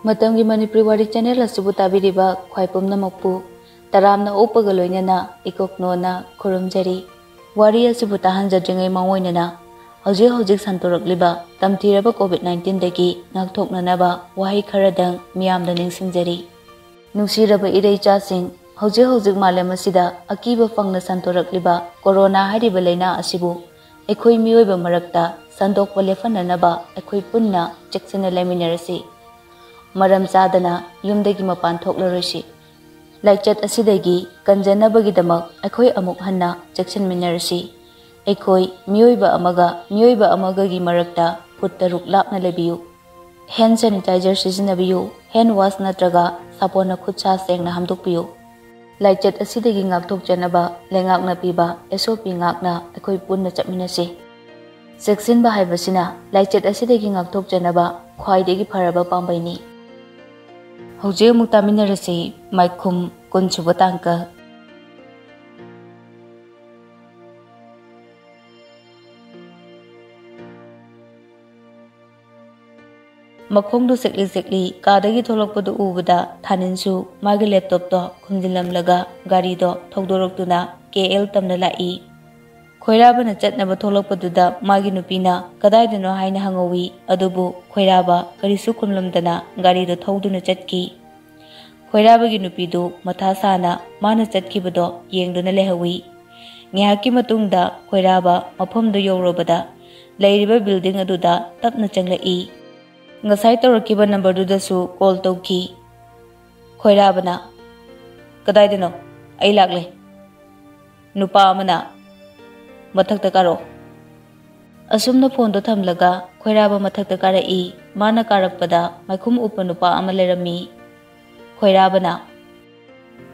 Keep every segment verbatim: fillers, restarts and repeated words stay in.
ꯃꯇꯝꯒꯤ ꯃꯅꯤꯄꯨꯔꯤ ꯋꯥꯔꯤ ꯆꯦꯅꯦꯜ ꯑꯁꯤꯕꯨ ꯇꯥꯕꯤꯔꯤꯕ ꯈ꯭ꯋꯥꯏ ꯄꯨꯝꯅꯃꯛꯄꯨ ꯇꯔꯥꯝꯅ ꯑꯣꯛꯄꯒ ꯂꯣꯏꯅꯅ ꯏꯀꯣꯛꯅꯣꯅ ꯈꯨꯔꯨꯝꯖꯔꯤ꯫ ꯋꯥꯔꯤ ꯑꯁꯤꯕꯨ ꯇꯥꯍꯟꯖꯗ꯭ꯔꯤꯉꯩ ꯃꯥꯡꯑꯣꯏꯅꯅ ꯍꯧꯖꯤꯛ ꯍꯧꯖꯤꯛ ꯁꯟꯗꯣꯔꯛꯂꯤꯕ ꯇꯝꯊꯤꯔꯕ ꯀꯣꯚꯤꯗ ꯅꯥꯏꯟꯇꯤꯟꯗꯒꯤ ꯉꯥꯛꯊꯣꯛꯅꯅꯕ ꯋꯥꯍꯩ ꯈꯔꯗꯪ ꯃꯤꯌꯥꯝꯗ ꯅꯤꯡꯁꯤꯡꯖꯔꯤ꯫ ꯅꯨꯡꯁꯤꯔꯕ ꯏꯔꯩꯆꯥꯁꯤꯡ, ꯍꯧꯖꯤꯛ ꯍꯧꯖꯤꯛ ꯃꯥꯂꯦꯝ ꯑꯁꯤꯗ ꯑꯀꯤꯕ ꯐꯪꯅ ꯁꯟꯗꯣꯔꯛꯂꯤꯕ ꯀꯣꯔꯣꯅꯥ ꯍꯥꯏꯔꯤꯕ ꯂꯥꯏꯅꯥ ꯑꯁꯤꯕꯨ ꯑꯩꯈꯣꯏ ꯃꯤꯑꯣꯏꯕ ꯃꯔꯛꯇ ꯁꯟꯗꯣꯛꯄ ꯂꯦꯞꯍꯟꯅꯅꯕ ꯑꯩꯈꯣꯏ ꯄꯨꯟꯅ ꯆꯦꯛꯁꯤꯟꯅ ꯂꯩꯃꯤꯟꯅꯔꯁꯤ꯫ ꯃꯔꯝ ꯆꯥꯗꯅ ꯌꯨꯝꯗꯒꯤ ꯃꯄꯥꯟ ꯊꯣꯛꯂꯔꯣꯏꯁꯤ꯫ ꯂꯥꯏꯆꯠ ꯑꯁꯤꯗꯒꯤ ꯀꯟꯖꯅꯕꯒꯤꯗꯃꯛ ꯑꯩꯈꯣꯏ ꯑꯃꯨꯛ ꯍꯟꯅ ꯆꯦꯛꯁꯤꯟꯃꯤꯟꯅꯔꯁꯤ꯫ ꯑꯩꯈꯣꯏ ꯃꯤꯑꯣꯏꯕ ꯑꯃꯒ ꯃꯤꯑꯣꯏꯕ ꯑꯃꯒꯒꯤ ꯃꯔꯛꯇ ꯐꯨꯠ ꯇꯔꯨꯛ ꯂꯥꯞꯅ ꯂꯩꯕꯤꯌꯨ꯫ ꯍꯦꯟ ꯁꯦꯅꯤꯇꯥꯏꯖꯔ ꯁꯤꯖꯤꯟꯅꯕꯤꯌꯨ꯫ ꯍꯦꯟ ꯋꯥꯁ ꯅꯠꯇ꯭ꯔꯒ ꯁꯥꯄꯣꯟꯅ ꯈꯨꯠ ꯁꯥ ꯁꯦꯡꯅ ꯍꯥꯝꯗꯣꯛꯄꯤꯌꯨ꯫ ꯂꯥꯏꯆꯠ ꯑꯁꯤꯗꯒꯤ ꯉꯥꯛꯊꯣꯛꯆꯅꯕ ꯂꯩꯉꯥꯛꯅ ꯄꯤꯕ ꯑꯦꯁ ꯑꯣ ꯄꯤ ꯉꯥꯛꯅ ꯑꯩꯈꯣꯏ ꯄꯨꯟꯅ ꯆꯠꯃꯤꯟꯅꯁꯤ꯫ ꯆꯦꯛꯁꯤꯟꯕ ꯍꯥꯏꯕꯁꯤꯅ ꯂꯥꯏꯆꯠ ꯑꯁꯤꯗꯒꯤ ꯉꯥꯛꯊꯣꯛꯆꯅꯕ ꯈ꯭ꯋꯥꯏꯗꯒꯤ ꯐꯔꯕ ꯄꯥꯝꯕꯩꯅꯤ꯫ ꯍꯧꯖꯤꯛ ꯑꯃꯨꯛ ꯇꯥꯃꯤꯟꯅꯔꯁꯤ ꯃꯥꯏꯈꯨꯝ ꯀꯨꯟꯁꯨꯕ ꯇꯥꯡꯀꯛ꯫ ꯃꯈꯣꯡꯗꯨ ꯁꯦꯛꯂꯤ ꯁꯦꯛꯂꯤ ꯀꯥꯗꯒꯤ ꯊꯣꯛꯂꯛꯄꯗꯨ ꯎꯕꯗ ꯊꯥꯅꯤꯟꯁꯨ ꯃꯥꯒꯤ ꯂꯦꯞꯇꯣꯞꯇꯣ ꯈꯨꯝꯖꯤꯜꯂꯝꯂꯒ ꯒꯥꯔꯤꯗꯣ ꯊꯧꯗꯣꯔꯛꯇꯨꯅ ꯀꯦ ꯑꯦꯜ ꯇꯝꯅ ꯂꯥꯛꯏ꯫ ꯈꯣꯏꯔꯥꯕꯅ ꯆꯠꯅꯕ ꯊꯣꯛꯂꯛꯄꯗꯨꯗ ꯃꯥꯒꯤ ꯅꯨꯄꯤꯅ ꯀꯗꯥꯏꯗꯅꯣ ꯍꯥꯏꯅ ꯍꯪꯍꯧꯏ꯫ ꯑꯗꯨꯕꯨ ꯈꯣꯏꯔꯥꯕ ꯀꯔꯤꯁꯨ ꯈꯨꯝꯂꯝꯗꯅ ꯒꯥꯔꯤꯗꯨ ꯊꯧꯗꯨꯅ ꯆꯠꯈꯤ꯫ ꯈꯣꯏꯔꯥꯕꯒꯤ ꯅꯨꯄꯤꯗꯨ ꯃꯊꯥ ꯁꯥꯅ ꯃꯥꯅ ꯆꯠꯈꯤꯕꯗꯣ ꯌꯦꯡꯗꯨꯅ ꯂꯩꯍꯧꯏ꯫ ꯉꯥꯏꯍꯥꯛꯀꯤ ꯃꯇꯨꯡꯗ ꯈꯣꯏꯔꯥꯕ ꯃꯐꯝꯗꯨ ꯌꯧꯔꯕꯗ ꯂꯩꯔꯤꯕ ꯕꯤꯜꯗꯤꯡ ꯑꯗꯨꯗ ꯇꯞꯅ ꯆꯪꯂꯛꯏ꯫ ꯉꯁꯥꯏ ꯇꯧꯔꯛꯈꯤꯕ ꯅꯝꯕꯔꯗꯨꯗꯁꯨ ꯀꯣꯜ ꯇꯧꯈꯤ꯫ ꯈꯣꯏꯔꯥꯕꯅ, "ꯀꯗꯥꯏꯗꯅꯣ? ꯑꯩ ꯂꯥꯛꯂꯦ꯫" ꯅꯨꯄꯥ ꯑꯃꯅ, "ꯃꯊꯛꯇ ꯀꯥꯔꯛꯑꯣ꯫" ꯑꯁꯨꯝꯅ ꯐꯣꯟꯗꯣ ꯊꯝꯂꯒ ꯈꯣꯏꯔꯥꯕ ꯃꯊꯛꯇ ꯀꯥꯔꯛꯏ꯫ ꯃꯥꯅ ꯀꯥꯔꯛꯄꯗ ꯃꯥꯏꯈꯨꯝ ꯎꯞꯄ ꯅꯨꯄꯥ ꯑꯃ ꯂꯩꯔꯝꯃꯤ꯫ ꯈꯣꯏꯔꯥꯕꯅ,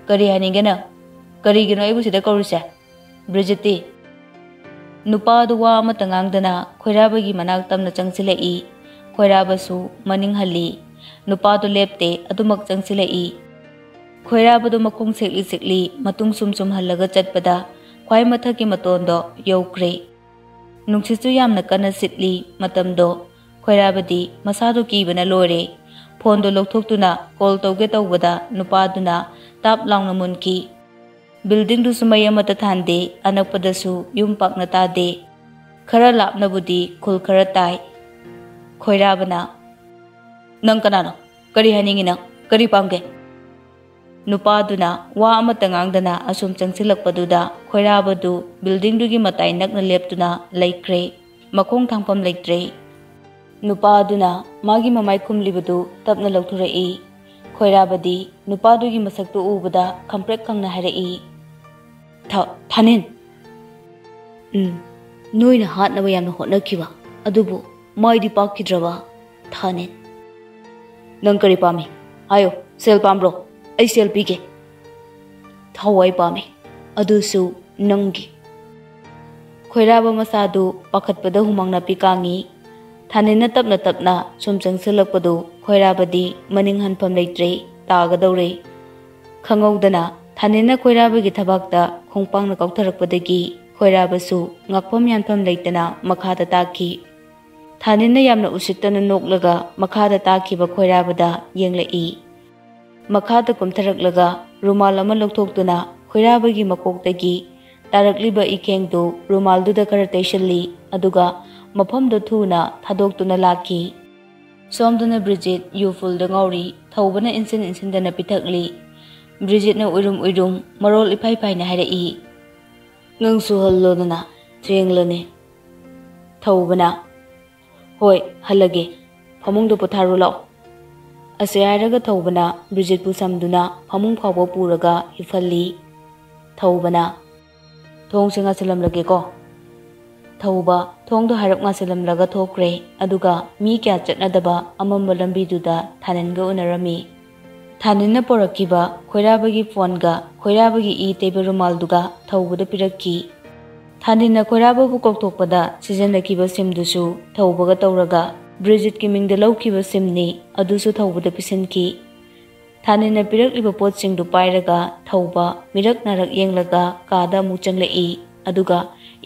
"ꯀꯔꯤ ꯍꯥꯏꯅꯤꯡꯒꯦ ꯅꯪ? ꯀꯔꯤꯒꯤꯅꯣ ꯑꯩꯕꯨ ꯁꯤꯗ ꯀꯧꯔꯤꯁꯦ?" ꯕ꯭ꯔꯤꯖꯤꯠꯇꯤ ꯅꯨꯄꯥꯗꯨ ꯋꯥ ꯑꯃꯠꯇ ꯉꯥꯡꯗꯅ ꯈꯣꯏꯔꯥꯕꯒꯤ ꯃꯅꯥꯛ ꯇꯝꯅ ꯆꯪꯁꯤꯜꯂꯛꯏ꯫ ꯈꯣꯏꯔꯥꯕꯁꯨ ꯃꯅꯤꯡ ꯍꯜꯂꯤ꯫ ꯅꯨꯄꯥꯗꯨ ꯂꯦꯞꯇꯦ, ꯑꯗꯨꯃꯛ ꯆꯪꯁꯤꯜꯂꯛꯏ꯫ ꯈꯣꯏꯔꯥꯕꯗꯨ ꯃꯈꯣꯡ ꯁꯦꯛꯂꯤ ꯁꯦꯛꯂꯤ ꯃꯇꯨꯡ ꯁꯨꯝ ꯁꯨꯝ ꯍꯜꯂꯒ ꯆꯠꯄꯗ ꯈ꯭ꯋꯥꯏ ꯃꯊꯛꯀꯤ ꯃꯇꯣꯟꯗꯣ ꯌꯧꯈ꯭ꯔꯦ꯫ ꯅꯨꯡꯁꯤꯠꯁꯨ ꯌꯥꯝꯅ ꯀꯟꯅ ꯁꯤꯠꯂꯤ꯫ ꯃꯇꯝꯗꯣ ꯈꯣꯏꯔꯥꯕꯗꯤ ꯃꯁꯥꯗꯨ ꯀꯤꯕꯅ ꯂꯣꯏꯔꯦ꯫ ꯐꯣꯟꯗꯣ ꯂꯧꯊꯣꯛꯇꯨꯅ ꯀꯣꯜ ꯇꯧꯒꯦ ꯇꯧꯕꯗ ꯅꯨꯄꯥꯗꯨꯅ ꯇꯥꯞ ꯂꯥꯎꯅ ꯃꯨꯟꯈꯤ꯫ ꯕꯤꯜꯗꯤꯡꯗꯨꯁꯨ ꯃꯩ ꯑꯃꯠꯇ ꯊꯥꯟꯗꯦ, ꯑꯅꯛꯄꯗꯁꯨ ꯌꯨꯝ ꯄꯥꯛꯅ ꯇꯥꯗꯦ꯫ ꯈꯔ ꯂꯥꯞꯅꯕꯨꯗꯤ ꯈꯨꯜ ꯈꯔ ꯇꯥꯏ꯫ ꯈꯣꯏꯔꯥꯕꯅ, "ꯅꯪ ꯀꯅꯥꯅꯣ? ꯀꯔꯤ ꯍꯥꯏꯅꯤꯡꯉꯤ ꯅꯪ? ꯀꯔꯤ ꯄꯥꯝꯒꯦ?" ꯅꯨꯄꯥꯗꯨꯅ ꯋꯥ ꯑꯃꯠꯇ ꯉꯥꯡꯗꯅ ꯑꯁꯨꯝ ꯆꯪꯁꯤꯜꯂꯛꯄꯗꯨꯗ ꯈꯣꯏꯔꯥꯕꯗꯨ ꯕꯤꯜꯗꯤꯡꯗꯨꯒꯤ ꯃꯇꯥꯏ ꯅꯛꯅ ꯂꯦꯞꯇꯨꯅ ꯂꯩꯈ꯭ꯔꯦ꯫ ꯃꯈꯣꯡ ꯊꯥꯡꯐꯝ ꯂꯩꯇ꯭ꯔꯦ꯫ ꯅꯨꯄꯥ ꯑꯗꯨꯅ ꯃꯥꯒꯤ ꯃꯃꯥꯏ ꯈꯨꯝꯂꯤꯕꯗꯨ ꯇꯞꯅ ꯂꯧꯊꯣꯔꯛꯏ꯫ ꯈꯣꯏꯔꯥꯕꯗꯤ ꯅꯨꯄꯥꯗꯨꯒꯤ ꯃꯁꯛꯇꯨ ꯎꯕꯗ ꯈꯪꯄ꯭ꯔꯦꯛ ꯈꯪꯅ ꯍꯥꯏꯔꯛꯏ, "ꯊ-, ꯊꯥꯅꯤꯟ!" "ꯎꯝ, ꯅꯣꯏꯅ ꯍꯥꯠꯅꯕ ꯌꯥꯝꯅ ꯍꯣꯠꯅꯈꯤꯕ, ꯑꯗꯨꯕꯨ ꯃꯥꯏꯗꯤ ꯄꯥꯛꯈꯤꯗ꯭ꯔꯕ ꯊꯥꯅꯤꯟ꯫ ꯅꯪ ꯀꯔꯤ ꯄꯥꯝꯃꯤ? ꯍꯥꯏꯌꯣ, ꯁꯦꯜ ꯄꯥꯝꯕ꯭ꯔꯣ? ꯑꯩ ꯁꯦꯜ ꯄꯤꯒꯦ꯫" "ꯊꯋꯥꯏ ꯄꯥꯝꯃꯤ, ꯑꯗꯨꯁꯨ ꯅꯪꯒꯤ꯫" ꯈꯣꯏꯔꯥꯕ ꯃꯁꯥꯗꯨ ꯄꯥꯈꯠꯄꯗ ꯍꯨꯃꯥꯡ ꯅꯥꯄꯤ ꯀꯥꯡꯉꯤ꯫ ꯊꯥꯅꯤꯟꯅ ꯇꯞꯅ ꯇꯞꯅ ꯁꯨꯝ ꯆꯪꯁꯤꯜꯂꯛꯄꯗꯨ ꯈꯣꯏꯔꯥꯕꯗꯤ ꯃꯅꯤꯡ ꯍꯟꯐꯝ ꯂꯩꯇ꯭ꯔꯦ, ꯇꯥꯒꯗꯧꯔꯦ꯫ ꯈꯪꯍꯧꯗꯅ ꯊꯥꯅꯤꯟꯅ ꯈꯣꯏꯔꯥꯕꯒꯤ ꯊꯕꯥꯛꯇ ꯈꯣꯡꯄꯥꯛꯅ ꯀꯥꯎꯊꯔꯛꯄꯗꯒꯤ ꯈꯣꯏꯔꯥꯕꯁꯨ ꯉꯥꯛꯐꯝ ꯌꯥꯟꯐꯝ ꯂꯩꯇꯅ ꯃꯈꯥꯗ ꯇꯥꯈꯤ꯫ ꯊꯥꯅꯤꯟꯅ ꯌꯥꯝꯅ ꯎꯁꯤꯠꯇꯅ ꯅꯣꯛꯂꯒ ꯃꯈꯥꯗ ꯇꯥꯈꯤꯕ ꯈꯣꯏꯔꯥꯕꯗ ꯌꯦꯡꯂꯛꯏ꯫ ꯃꯈꯥꯗ ꯀꯨꯝꯊꯔꯛꯂꯒ ꯔꯨꯃꯥꯜ ꯑꯃ ꯂꯧꯊꯣꯛꯇꯨꯅ ꯈꯣꯏꯔꯥꯕꯒꯤ ꯃꯀꯣꯛꯇꯒꯤ ꯇꯥꯔꯛꯂꯤꯕ ꯏꯈꯦꯡꯗꯨ ꯔꯨꯃꯥꯜꯗꯨꯗ ꯈꯔ ꯇꯩꯁꯤꯜꯂꯤ, ꯑꯗꯨꯒ ꯃꯐꯝꯗꯨ ꯊꯨꯅ ꯊꯥꯗꯣꯛꯇꯨꯅ ꯂꯥꯛꯈꯤ꯫ ꯁꯣꯝꯗꯅ ꯕ꯭ꯔꯤꯖꯤꯠ ꯌꯨ ꯐꯨꯜꯗ ꯉꯥꯎꯔꯤ꯫ ꯊꯧꯕꯅ ꯏꯟꯁꯤꯟ ꯏꯟꯁꯤꯟꯗꯅ ꯄꯤꯊꯛꯂꯤ꯫ ꯕ꯭ꯔꯤꯖꯤꯠꯅ ꯎꯏꯔꯨꯝ ꯎꯏꯔꯨꯝ ꯃꯔꯣꯜ ꯏꯐꯥꯏ ꯐꯥꯏꯅ ꯍꯥꯏꯔꯛꯏ, "ꯅꯪꯁꯨ ꯍꯜꯂꯣꯗꯅ, ꯊꯦꯡꯂꯅꯤ꯫" ꯊꯧꯕꯅ, "ꯍꯣꯏ, ꯍꯜꯂꯒꯦ꯫ ꯐꯃꯨꯡꯗ ꯄꯣꯊꯥꯔꯨ ꯂꯥꯛꯑꯣ꯫" ꯑꯁꯤ ꯍꯥꯏꯔꯒ ꯊꯧꯕꯅ ꯕ꯭ꯔꯤꯖꯤꯠꯄꯨ ꯁꯝꯗꯨꯅ ꯐꯃꯨꯡ ꯐꯥꯎꯕ ꯄꯨꯔꯒ ꯍꯤꯞꯍꯜꯂꯤ꯫ ꯊꯧꯕꯅ, "ꯊꯣꯡꯁꯦ ꯉꯥꯁꯤꯜꯂꯝꯂꯒꯦꯀꯣ꯫" ꯊꯧꯕ ꯊꯣꯡꯗꯣ ꯍꯥꯏꯔꯞ ꯉꯥꯁꯤꯜꯂꯝꯂꯒ ꯊꯣꯛꯈ꯭ꯔꯦ, ꯑꯗꯨꯒ ꯃꯤ ꯀꯌꯥ ꯆꯠꯅꯗꯕ ꯑꯃꯝꯕ ꯂꯝꯕꯤꯗꯨꯗ ꯊꯥꯅꯤꯟꯒ ꯎꯅꯔꯝꯃꯤ꯫ ꯊꯥꯅꯤꯟꯅ ꯄꯣꯔꯛꯈꯤꯕ ꯈꯣꯏꯔꯥꯕꯒꯤ ꯐꯣꯟꯒ ꯈꯣꯏꯔꯥꯕꯒꯤ ꯏ ꯇꯩꯕ ꯔꯨꯃꯥꯜꯗꯨꯒ ꯊꯧꯕꯗ ꯄꯤꯔꯛꯈꯤ꯫ ꯊꯥꯅꯤꯟꯅ ꯈꯣꯏꯔꯥꯕꯕꯨ ꯀꯧꯊꯣꯛꯄꯗ ꯁꯤꯖꯤꯟꯅꯈꯤꯕ ꯁꯤꯝꯗꯨꯁꯨ ꯊꯧꯕꯒ ꯇꯧꯔꯒ ꯕ꯭ꯔꯤꯖꯤꯠꯀꯤ ꯃꯤꯡꯗ ꯂꯧꯈꯤꯕ ꯁꯤꯝꯅꯤ, ꯑꯗꯨꯁꯨ ꯊꯧꯕꯗ ꯄꯤꯁꯤꯟꯈꯤ꯫ ꯊꯥꯅꯤꯟꯅ ꯄꯤꯔꯛꯂꯤꯕ ꯄꯣꯠꯁꯤꯡꯗꯨ ꯄꯥꯏꯔꯒ ꯊꯧꯕ ꯃꯤꯔꯛ ꯅꯥꯔꯛ ꯌꯦꯡꯂꯒ ꯀꯥꯗ ꯑꯃꯨꯛ ꯆꯪꯂꯛꯏ, ꯑꯗꯨꯒ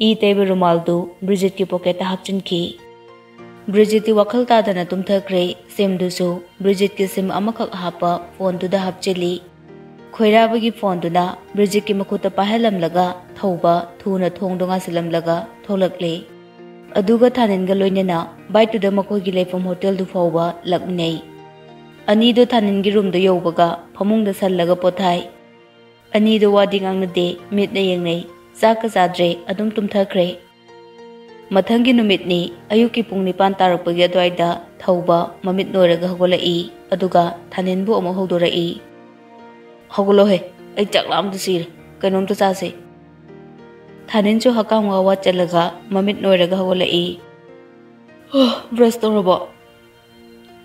ꯏ ꯇꯩꯕ ꯔꯨꯃꯥꯜꯗꯨ ꯕ꯭ꯔꯤꯖꯤꯠꯀꯤ ꯄꯣꯀꯦꯠꯇ ꯍꯥꯞꯆꯤꯟꯈꯤ꯫ ꯕ꯭ꯔꯤꯖꯤꯠꯇꯤ ꯋꯥꯈꯜ ꯇꯥꯗꯅ ꯇꯨꯝꯊꯈ꯭ꯔꯦ꯫ ꯁꯤꯝꯗꯨꯁꯨ ꯕ꯭ꯔꯤꯖꯤꯠꯀꯤ ꯁꯤꯝ ꯑꯃꯈꯛ ꯍꯥꯞꯄ ꯐꯣꯟꯗꯨꯗ ꯍꯥꯞꯆꯤꯜꯂꯤ꯫ ꯈꯣꯏꯔꯥꯕꯒꯤ ꯐꯣꯟꯗꯨꯅ ꯕ꯭ꯔꯤꯖꯤꯠꯀꯤ ꯃꯈꯨꯠꯇ ꯄꯥꯏꯍꯜꯂꯝꯂꯒ ꯊꯧꯕ ꯊꯨꯅ ꯊꯣꯡꯗꯣ ꯉꯥꯁꯤꯜꯂꯝꯂꯒ ꯊꯣꯛꯂꯛꯂꯦ꯫ ꯑꯗꯨꯒ ꯊꯥꯅꯤꯟꯒ ꯂꯣꯏꯅꯅ ꯕꯥꯏꯛꯇꯨꯗ ꯃꯈꯣꯏꯒꯤ ꯂꯩꯐꯝ ꯍꯣꯇꯦꯜꯗꯨ ꯐꯥꯎꯕ ꯂꯥꯛꯃꯤꯟꯅꯩ꯫ ꯑꯅꯤꯗꯣ ꯊꯥꯅꯤꯟꯒꯤ ꯔꯨꯝꯗ ꯌꯧꯕꯒ ꯐꯃꯨꯡꯗ ꯁꯜꯂꯒ ꯄꯣꯊꯥꯏ꯫ ꯑꯅꯤꯗꯣ ꯋꯥꯗꯤ ꯉꯥꯡꯅꯗꯦ, ꯃꯤꯠꯅ ꯌꯦꯡꯅꯩ꯫ ꯆꯥꯛꯀ ꯆꯥꯗ꯭ꯔꯦ, ꯑꯗꯨꯝ ꯇꯨꯝꯊꯈ꯭ꯔꯦ꯫ ꯃꯊꯪꯒꯤ ꯅꯨꯃꯤꯠꯅꯤ꯫ ꯑꯌꯨꯛꯀꯤ ꯄꯨꯡ ꯅꯤꯄꯥꯟ ꯇꯥꯔꯛꯄꯒꯤ ꯑꯗꯨꯋꯥꯏꯗ ꯊꯧꯕ ꯃꯃꯤꯠ ꯅꯣꯏꯔꯒ ꯍꯧꯒꯠꯂꯛꯏ, ꯑꯗꯨꯒ ꯊꯥꯅꯤꯟꯕꯨ ꯑꯃꯨꯛ ꯍꯧꯗꯣꯔꯛꯏ꯫ "ꯍꯧꯒꯠꯂꯣꯍꯦ, ꯑꯩ ꯆꯥꯛ ꯂꯥꯝꯕꯗ ꯁꯤꯔꯦ, ꯀꯩꯅꯣꯝꯇ ꯆꯥꯁꯦ꯫" ꯊꯥꯅꯤꯟꯁꯨ ꯍꯀꯥꯝ ꯋꯥ ꯋꯥ ꯆꯜꯂꯒ ꯃꯃꯤꯠ ꯅꯣꯏꯔꯒ ꯍꯧꯒꯠꯂꯛꯏ꯫ "ꯕ꯭ꯔꯁ ꯇꯧꯔꯕꯣ?"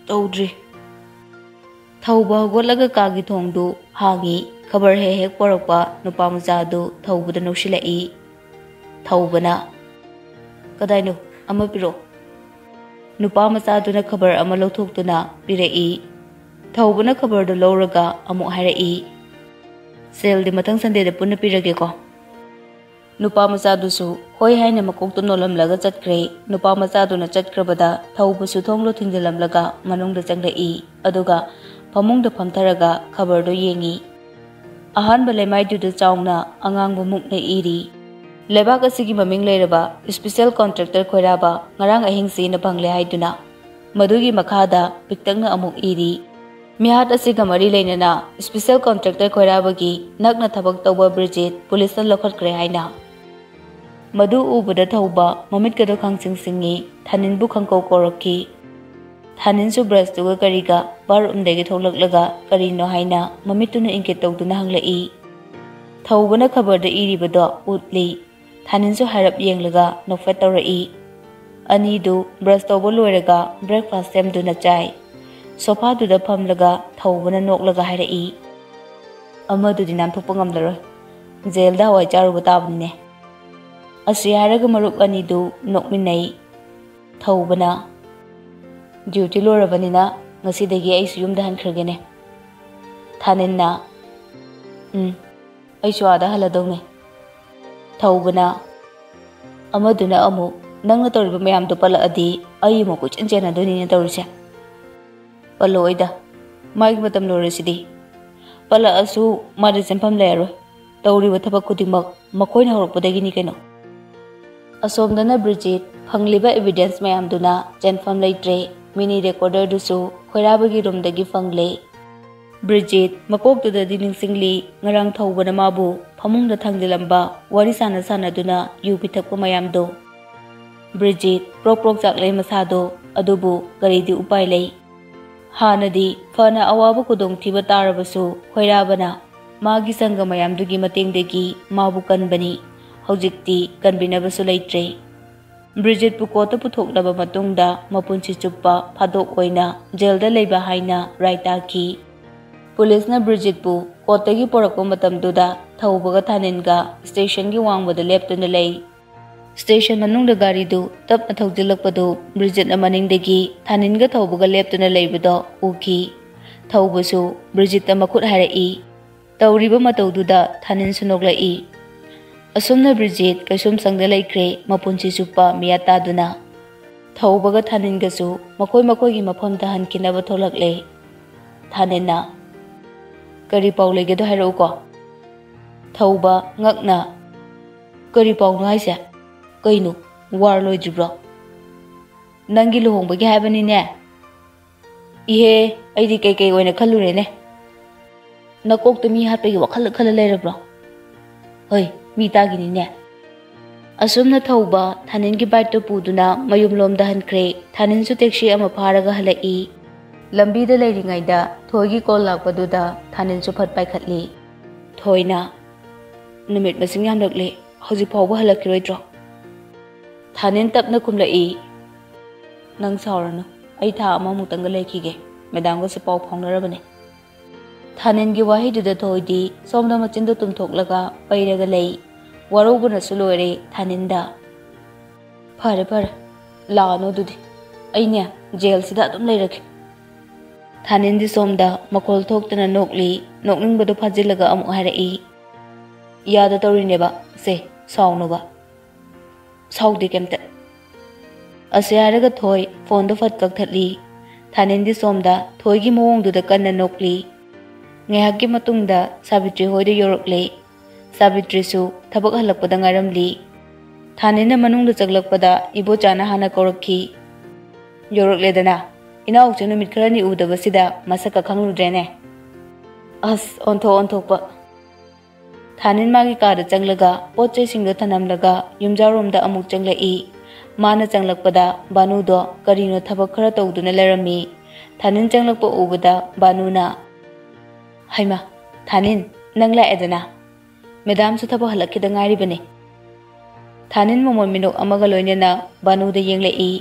"ꯇꯧꯗ꯭ꯔꯤ꯫" ꯊꯧꯕ ꯍꯧꯒꯠꯂꯒ ꯀꯥꯒꯤ ꯊꯣꯡꯗꯨ ꯍꯥꯡꯉꯤ꯫ ꯈꯕꯔ ꯍꯦꯛ ꯍꯦꯛ ꯄꯣꯔꯛꯄ ꯅꯨꯄꯥ ꯃꯆꯥ ꯑꯗꯨ ꯊꯧꯕꯗ ꯅꯣꯛꯁꯤꯜꯂꯛꯏ꯫ ꯊꯧꯕꯅ, "ꯀꯗꯥꯏꯅꯣ? ꯑꯃ ꯄꯤꯔꯛꯑꯣ꯫" ꯅꯨꯄꯥ ꯃꯆꯥꯗꯨꯅ ꯈꯕꯔ ꯑꯃ ꯂꯧꯊꯣꯛꯇꯨꯅ ꯄꯤꯔꯛꯏ꯫ ꯊꯧꯕꯅ ꯈꯕꯔꯗꯨ ꯂꯧꯔꯒ ꯑꯃꯨꯛ ꯍꯥꯏꯔꯛꯏ, "ꯁꯦꯜꯗꯤ ꯃꯊꯪ ꯁꯟꯗꯦꯗ ꯄꯨꯟꯅ ꯄꯤꯔꯒꯦꯀꯣ꯫" ꯅꯨꯄꯥ ꯃꯆꯥꯗꯨꯁꯨ ꯍꯣꯏ ꯍꯥꯏꯅ ꯃꯀꯣꯛꯇꯨ ꯅꯣꯜꯂꯝꯂꯒ ꯆꯠꯈ꯭ꯔꯦ꯫ ꯅꯨꯄꯥ ꯃꯆꯥꯗꯨꯅ ꯆꯠꯈ꯭ꯔꯕꯗ ꯊꯧꯕꯁꯨ ꯊꯣꯡꯗꯣ ꯊꯤꯡꯖꯤꯜꯂꯝꯂꯒ ꯃꯅꯨꯡꯗ ꯆꯪꯂꯛꯏ, ꯑꯗꯨꯒ ꯐꯃꯨꯡꯗ ꯐꯝꯊꯔꯒ ꯈꯕꯔꯗꯨ ꯌꯦꯡꯉꯤ꯫ ꯑꯍꯥꯟꯕ ꯂꯩꯃꯥꯏꯗꯨꯗ ꯆꯥꯎꯅ ꯑꯉꯥꯡꯕ ꯃꯨꯛꯅ ꯏꯔꯤ, "ꯂꯩꯕꯥꯛ ꯑꯁꯤꯒꯤ ꯃꯃꯤꯡ ꯂꯩꯔꯕ ꯏꯁꯄꯤꯁꯦꯜ ꯀꯣꯟꯇ꯭ꯔꯦꯛꯇꯔ ꯈꯣꯏꯔꯥꯕ ꯉꯔꯥꯡ ꯑꯍꯤꯡ ꯁꯤꯅ ꯐꯪꯂꯦ" ꯍꯥꯏꯗꯨꯅ꯫ ꯃꯗꯨꯒꯤ ꯃꯈꯥꯗ ꯄꯤꯛꯇꯛꯅ ꯑꯃꯨꯛ ꯏꯔꯤ, "ꯃꯤꯍꯥꯠ ꯑꯁꯤꯒ ꯃꯔꯤ ꯂꯩꯅꯅ ꯏꯁꯄꯤꯁꯦꯜ ꯀꯣꯟꯇ꯭ꯔꯦꯛꯇꯔ ꯈꯣꯏꯔꯥꯕꯒꯤ ꯅꯛꯅ ꯊꯕꯛ ꯇꯧꯕ ꯕ꯭ꯔꯤꯖꯤꯠ ꯄꯨꯂꯤꯁꯅ ꯂꯧꯈꯠꯈ꯭ꯔꯦ" ꯍꯥꯏꯅ꯫ ꯃꯗꯨ ꯎꯕꯗ ꯊꯧꯕ ꯃꯃꯤꯠꯀꯗꯣ ꯈꯪꯁꯤꯡ ꯁꯤꯡꯉꯤ꯫ ꯊꯥꯅꯤꯟꯕꯨ ꯈꯪꯀꯧ ꯀꯧꯔꯛꯈꯤ꯫ ꯊꯥꯅꯤꯟꯁꯨ ꯕ꯭ꯔꯁꯇꯨꯒ ꯀꯔꯤꯒ ꯕꯥꯠꯔꯨꯝꯗꯒꯤ ꯊꯣꯛꯂꯛꯂꯒ ꯀꯔꯤꯅꯣ ꯍꯥꯏꯅ ꯃꯃꯤꯠꯇꯨꯅ ꯏꯪꯒꯤꯠ ꯇꯧꯗꯨꯅ ꯍꯪꯂꯛꯏ꯫ ꯊꯧꯕꯅ ꯈꯕꯔꯗ ꯏꯔꯤꯕꯗꯣ ꯎꯠꯂꯤ꯫ ꯊꯥꯅꯤꯟꯁꯨ ꯍꯥꯏꯔꯞ ꯌꯦꯡꯂꯒ ꯅꯣꯛꯐꯦꯠ ꯇꯧꯔꯛꯏ꯫ ꯑꯅꯤꯗꯨ ꯕ꯭ꯔꯁ ꯇꯧꯕ ꯂꯣꯏꯔꯒ ꯕ꯭ꯔꯦꯛꯐꯥꯁ ꯁꯦꯝꯗꯨꯅ ꯆꯥꯏ꯫ ꯁꯣꯐꯥꯗꯨꯗ ꯐꯝꯂꯒ ꯊꯧꯕꯅ ꯅꯣꯛꯂꯒ ꯍꯥꯏꯔꯛꯏ, "ꯑꯃꯗꯨꯗꯤ ꯅꯥꯟꯊꯣꯛꯄ ꯉꯝꯂꯔꯣꯏ꯫ ꯖꯦꯜꯗ ꯍꯋꯥꯏ ꯆꯥꯔꯨꯕ ꯇꯥꯕꯅꯤꯅꯦ꯫" ꯑꯁꯤ ꯍꯥꯏꯔꯒ ꯃꯔꯨꯞ ꯑꯅꯤꯗꯨ ꯅꯣꯛꯃꯤꯟꯅꯩ꯫ ꯊꯧꯕꯅ, "ꯗ꯭ꯌꯨꯇꯤ ꯂꯣꯏꯔꯕꯅꯤꯅ ꯉꯁꯤꯗꯒꯤ ꯑꯩꯁꯨ ꯌꯨꯝꯗ ꯍꯟꯈ꯭ꯔꯒꯦꯅꯦ꯫" ꯊꯥꯅꯤꯟꯅ, "ꯎꯝ, ꯑꯩꯁꯨ ꯑꯥꯗ ꯍꯜꯂꯗꯧꯅꯦ꯫" ꯊꯧꯕꯅ, ꯑꯃꯗꯨꯅ ꯑꯃꯨꯛ, ꯅꯪꯅ ꯇꯧꯔꯤꯕ ꯃꯌꯥꯝꯗꯣ ꯄꯜꯂꯛꯑꯗꯤ ꯑꯩ ꯑꯃꯨꯛ ꯀꯣꯏꯆꯦꯟ ꯆꯦꯟꯅꯗꯣꯏꯅꯤꯅꯦ ꯇꯧꯔꯤꯁꯦ꯫ ꯄꯜꯂꯛꯑꯣꯏꯗ, ꯃꯥꯒꯤ ꯃꯇꯝ ꯂꯣꯏꯔꯁꯤꯗꯤ꯫ ꯄꯜꯂꯛꯑꯁꯨ ꯃꯥꯗꯤ ꯆꯦꯟꯐꯝ ꯂꯩꯔꯔꯣꯏ꯫ ꯇꯧꯔꯤꯕ ꯊꯕꯛ ꯈꯨꯗꯤꯡꯃꯛ ꯃꯈꯣꯏꯅ ꯍꯧꯔꯛꯄꯗꯒꯤꯅꯤ ꯀꯩꯅꯣ꯫ ꯑꯁꯣꯝꯗꯅ ꯕ꯭ꯔꯤꯖꯤꯠ ꯐꯪꯂꯤꯕ evidence ꯃꯌꯥꯝꯗꯨꯅ ꯆꯦꯟꯐꯝ ꯂꯩꯇ꯭ꯔꯦ꯫ Mini recorderꯗꯨꯁꯨ ꯈꯣꯏꯔꯥꯕꯒꯤ roomꯗꯒꯤ ꯐꯪꯂꯦ꯫ ꯕ꯭ꯔꯤꯖꯤꯠ ꯃꯀꯣꯛꯇꯨꯗꯗꯤ ꯅꯤꯡꯁꯤꯡꯂꯤ, ꯉꯔꯥꯡ ꯊꯧꯕꯅ ꯃꯥꯕꯨ ꯐꯃꯨꯡꯗ ꯊꯥꯡꯖꯤꯜꯂꯝꯕ ꯋꯥꯔꯤ ꯁꯥꯟꯅ ꯁꯥꯟꯅꯗꯨꯅ ꯌꯨ ꯄꯤꯊꯛꯄ ꯃꯌꯥꯝꯗꯣ꯫ ꯕ꯭ꯔꯤꯖꯤꯠ ꯄ꯭ꯔꯣꯛ ꯄ꯭ꯔꯣꯛ ꯆꯥꯛꯂꯦ ꯃꯁꯥꯗꯣ, ꯑꯗꯨꯕꯨ ꯀꯔꯤꯗꯤ ꯎꯄꯥꯏ ꯂꯩ? ꯍꯥꯟꯅꯗꯤ ꯐꯅ ꯑꯋꯥꯕ ꯈꯨꯗꯣꯡꯊꯤꯕ ꯇꯥꯔꯕꯁꯨ ꯈꯣꯏꯔꯥꯕꯅ ꯃꯥꯒꯤ ꯁꯪꯒ ꯃꯌꯥꯝꯗꯨꯒꯤ ꯃꯇꯦꯡꯗꯒꯤ ꯃꯥꯕꯨ ꯀꯟꯕꯅꯤ꯫ ꯍꯧꯖꯤꯛꯇꯤ ꯀꯟꯕꯤꯅꯕꯁꯨ ꯂꯩꯇ꯭ꯔꯦ꯫ ꯕ꯭ꯔꯤꯖꯤꯠꯄꯨ ꯀꯣꯔꯠꯇ ꯄꯨꯊꯣꯛꯂꯕ ꯃꯇꯨꯡꯗ ꯃꯄꯨꯟꯁꯤ ꯆꯨꯞꯄ ꯐꯥꯗꯣꯛ ꯑꯣꯏꯅ ꯖꯦꯜꯗ ꯂꯩꯕ ꯍꯥꯏꯅ ꯔꯥꯏ ꯇꯥꯈꯤ꯫ ꯄꯨꯂꯤꯁꯅ ꯕ꯭ꯔꯤꯖꯤꯠꯄꯨ ꯀꯣꯔꯠꯇꯒꯤ ꯄꯨꯔꯛꯄ ꯃꯇꯝꯗꯨꯗ ꯊꯧꯕꯒ ꯊꯥꯅꯤꯟꯒ stationꯒꯤ ꯋꯥꯡꯃꯗ ꯂꯦꯞꯇꯨꯅ ꯂꯩ꯫ Station ꯃꯅꯨꯡꯗ ꯒꯥꯔꯤꯗꯨ ꯇꯞꯅ ꯊꯧꯖꯤꯜꯂꯛꯄꯗꯨ ꯕ꯭ꯔꯤꯖꯤꯠꯅ ꯃꯅꯤꯡꯗꯒꯤ ꯊꯥꯅꯤꯟꯒ ꯊꯧꯕꯒ ꯂꯦꯞꯇꯨꯅ ꯂꯩꯕꯗꯣ ꯎꯈꯤ꯫ ꯊꯧꯕꯁꯨ ꯕ꯭ꯔꯤꯖꯤꯠꯇ ꯃꯈꯨꯠ ꯍꯥꯏꯔꯛꯏ꯫ ꯇꯧꯔꯤꯕ ꯃꯇꯧꯗꯨꯗ ꯊꯥꯅꯤꯟꯁꯨ ꯅꯣꯛꯂꯛꯏ꯫ ꯑꯁꯨꯝꯅ ꯕ꯭ꯔꯤꯖꯤꯠ ꯀꯩꯁꯨꯝꯁꯪꯗ ꯂꯩꯈ꯭ꯔꯦ, ꯃꯄꯨꯟꯁꯤ ꯆꯨꯞꯄ ꯃꯤꯌꯥꯠ ꯇꯥꯗꯨꯅ꯫ ꯊꯧꯕꯒ ꯊꯥꯅꯤꯟꯒꯁꯨ ꯃꯈꯣꯏ ꯃꯈꯣꯏꯒꯤ ꯃꯐꯝꯗ ꯍꯟꯈꯤꯅꯕ ꯊꯣꯛꯂꯛꯂꯦ꯫ ꯊꯥꯅꯤꯟꯅ, "ꯀꯔꯤ ꯄꯥꯎ ꯂꯩꯒꯦꯗꯣ ꯍꯥꯏꯔꯛꯎꯀꯣ?" ꯊꯧꯕ ꯉꯛꯅ, "ꯀꯔꯤ ꯄꯥꯎꯅꯣ ꯍꯥꯏꯁꯦ? ꯀꯩꯅꯣ, ꯋꯥꯔ ꯂꯣꯏꯗ꯭ꯔꯤꯕ꯭ꯔꯣ?" "ꯅꯪꯒꯤ ꯂꯨꯍꯣꯡꯕꯒꯤ ꯍꯥꯏꯕꯅꯤꯅꯦ?" "ꯏꯍꯦ, ꯑꯩꯗꯤ ꯀꯩꯀꯩ ꯑꯣꯏꯅ ꯈꯜꯂꯨꯔꯦꯅꯦ꯫ ꯅꯀꯣꯛꯇ ꯃꯤ ꯍꯥꯠꯄꯒꯤ ꯋꯥꯈꯜ ꯈꯜꯂ ꯂꯩꯔꯕ꯭ꯔꯣ? ꯍꯣꯏ, ꯃꯤ ꯇꯥꯒꯤꯅꯤꯅꯦ꯫" ꯑꯁꯨꯝꯅ ꯊꯧꯕ ꯊꯥꯅꯤꯟꯒꯤ ꯕꯥꯏꯛꯇꯨ ꯄꯨꯗꯨꯅ ꯃꯌꯨꯝꯂꯣꯝꯗ ꯍꯟꯈ꯭ꯔꯦ꯫ ꯊꯥꯅꯤꯟꯁꯨ ꯇꯦꯛꯁꯤ ꯑꯃ ꯐꯥꯔꯒ ꯍꯜꯂꯛꯏ꯫ ꯂꯝꯕꯤꯗ ꯂꯩꯔꯤꯉꯩꯗ ꯊꯣꯏꯒꯤ ꯀꯣꯜ ꯂꯥꯛꯄꯗꯨꯗ ꯊꯥꯅꯤꯟꯁꯨ ꯐꯠ ꯄꯥꯏꯈꯠꯂꯤ꯫ ꯊꯣꯏꯅ, "ꯅꯨꯃꯤꯠ ꯃꯁꯤꯡ ꯌꯥꯝꯂꯛꯂꯦ, ꯍꯧꯖꯤꯛ ꯐꯥꯎꯕ ꯍꯜꯂꯛꯈꯤꯔꯣꯏꯗ꯭ꯔꯣ?" ꯊꯥꯅꯤꯟ ꯇꯞꯅ ꯈꯨꯝꯂꯛꯏ, "ꯅꯪ ꯁꯥꯎꯔꯅꯨ, ꯑꯩ ꯊꯥ ꯑꯃꯃꯨꯛꯇꯪꯒ ꯂꯩꯈꯤꯒꯦ꯫ ꯃꯦꯗꯥꯝꯒꯁꯨ ꯄꯥꯎ ꯐꯥꯎꯅꯔꯕꯅꯦ꯫" ꯊꯥꯅꯤꯟꯒꯤ ꯋꯥꯍꯩꯗꯨꯗ ꯊꯣꯏꯗꯤ ꯁꯣꯝꯗ ꯃꯆꯤꯟꯗꯨ ꯇꯨꯝꯊꯣꯛꯂꯒ ꯄꯩꯔꯒ ꯂꯩ꯫ ꯋꯥꯔꯧꯕꯅꯁꯨ ꯂꯣꯏꯔꯦ ꯊꯥꯅꯤꯟꯗ꯫ "ꯐꯔꯦ ꯐꯔꯦ, ꯂꯥꯛꯑꯅꯨ ꯑꯗꯨꯗꯤ꯫ ꯑꯩꯅꯦ ꯖꯦꯜꯁꯤꯗ ꯑꯗꯨꯝ ꯂꯩꯔꯒꯦ꯫" ꯊꯥꯅꯤꯟꯗꯤ ꯁꯣꯝꯗ ꯃꯈꯣꯜ ꯊꯣꯛꯇꯅ ꯅꯣꯛꯂꯤ꯫ ꯅꯣꯛꯅꯤꯡꯕꯗꯨ ꯐꯥꯖꯤꯜꯂꯒ ꯑꯃꯨꯛ ꯍꯥꯏꯔꯛꯏ, "ꯌꯥꯗ ꯇꯧꯔꯤꯅꯦꯕ ꯁꯦ, ꯁꯥꯎꯅꯨꯕ꯫" "ꯁꯥꯎꯗꯦ ꯀꯩꯝꯇ꯫ ꯑꯁꯤ ꯍꯥꯏꯔꯒ ꯊꯣꯏ ꯐꯣꯟꯗꯣ ꯐꯠ ꯀꯛꯊꯠꯂꯤ꯫ ꯊꯥꯅꯤꯟꯗꯤ ꯁꯣꯝꯗ ꯊꯣꯏꯒꯤ ꯃꯑꯣꯡꯗꯨꯗ ꯀꯟꯅ ꯅꯣꯛꯂꯤ꯫ ꯉꯥꯏꯍꯥꯛꯀꯤ ꯃꯇꯨꯡꯗ ꯁꯥꯕꯤꯇ꯭ꯔꯤ ꯍꯣꯏꯗ ꯌꯧꯔꯛꯂꯦ꯫ ꯁꯥꯕꯤꯇ꯭ꯔꯤꯁꯨ ꯊꯕꯛ ꯍꯜꯂꯛꯄꯗ ꯉꯥꯏꯔꯝꯂꯤ꯫ ꯊꯥꯅꯤꯟꯅ ꯃꯅꯨꯡꯗ ꯆꯪꯂꯛꯄꯗ ꯏꯕꯣꯆꯥꯅ ꯍꯥꯟꯅ ꯀꯧꯔꯛꯈꯤ꯫ "ꯌꯧꯔꯛꯂꯦꯗꯅ? ꯏꯅꯥꯎꯁꯦ ꯅꯨꯃꯤꯠ ꯈꯔꯅꯤ ꯎꯗꯕꯁꯤꯗ ꯃꯁꯛꯀ ꯈꯪꯂꯨꯗ꯭ꯔꯦꯅꯦ꯫ ꯑꯁ, ꯑꯣꯟꯊꯣꯛ ꯑꯣꯟꯊꯣꯛꯄ!" ꯊꯥꯅꯤꯟ ꯃꯥꯒꯤ ꯀꯥꯗ ꯆꯪꯂꯒ ꯄꯣꯠ ꯆꯩꯁꯤꯡꯗꯣ ꯊꯅꯝꯂꯒ ꯌꯨꯝꯖꯥꯎꯔꯣꯝꯗ ꯑꯃꯨꯛ ꯆꯪꯂꯛꯏ꯫ ꯃꯥꯅ ꯆꯪꯂꯛꯄꯗ ꯕꯥꯅꯨꯗꯣ ꯀꯔꯤꯅꯣ ꯊꯕꯛ ꯈꯔ ꯇꯧꯗꯨꯅ ꯂꯩꯔꯝꯃꯤ꯫ ꯊꯥꯅꯤꯟ ꯆꯪꯂꯛꯄ ꯎꯕꯗ ꯕꯥꯅꯨꯅ, "ꯍꯩꯃ, ꯊꯥꯅꯤꯟ, ꯅꯪ ꯂꯥꯛꯑꯦꯗꯅ? ꯃꯦꯗꯥꯝꯁꯨ ꯊꯕꯛ ꯍꯜꯂꯛꯈꯤꯗ ꯉꯥꯏꯔꯤꯕꯅꯤ꯫" ꯊꯥꯅꯤꯟ ꯃꯃꯣꯟ ꯃꯤꯅꯣꯛ ꯑꯃꯒ ꯂꯣꯏꯅꯅ ꯕꯥꯅꯨꯗ ꯌꯦꯡꯂꯛꯏ꯫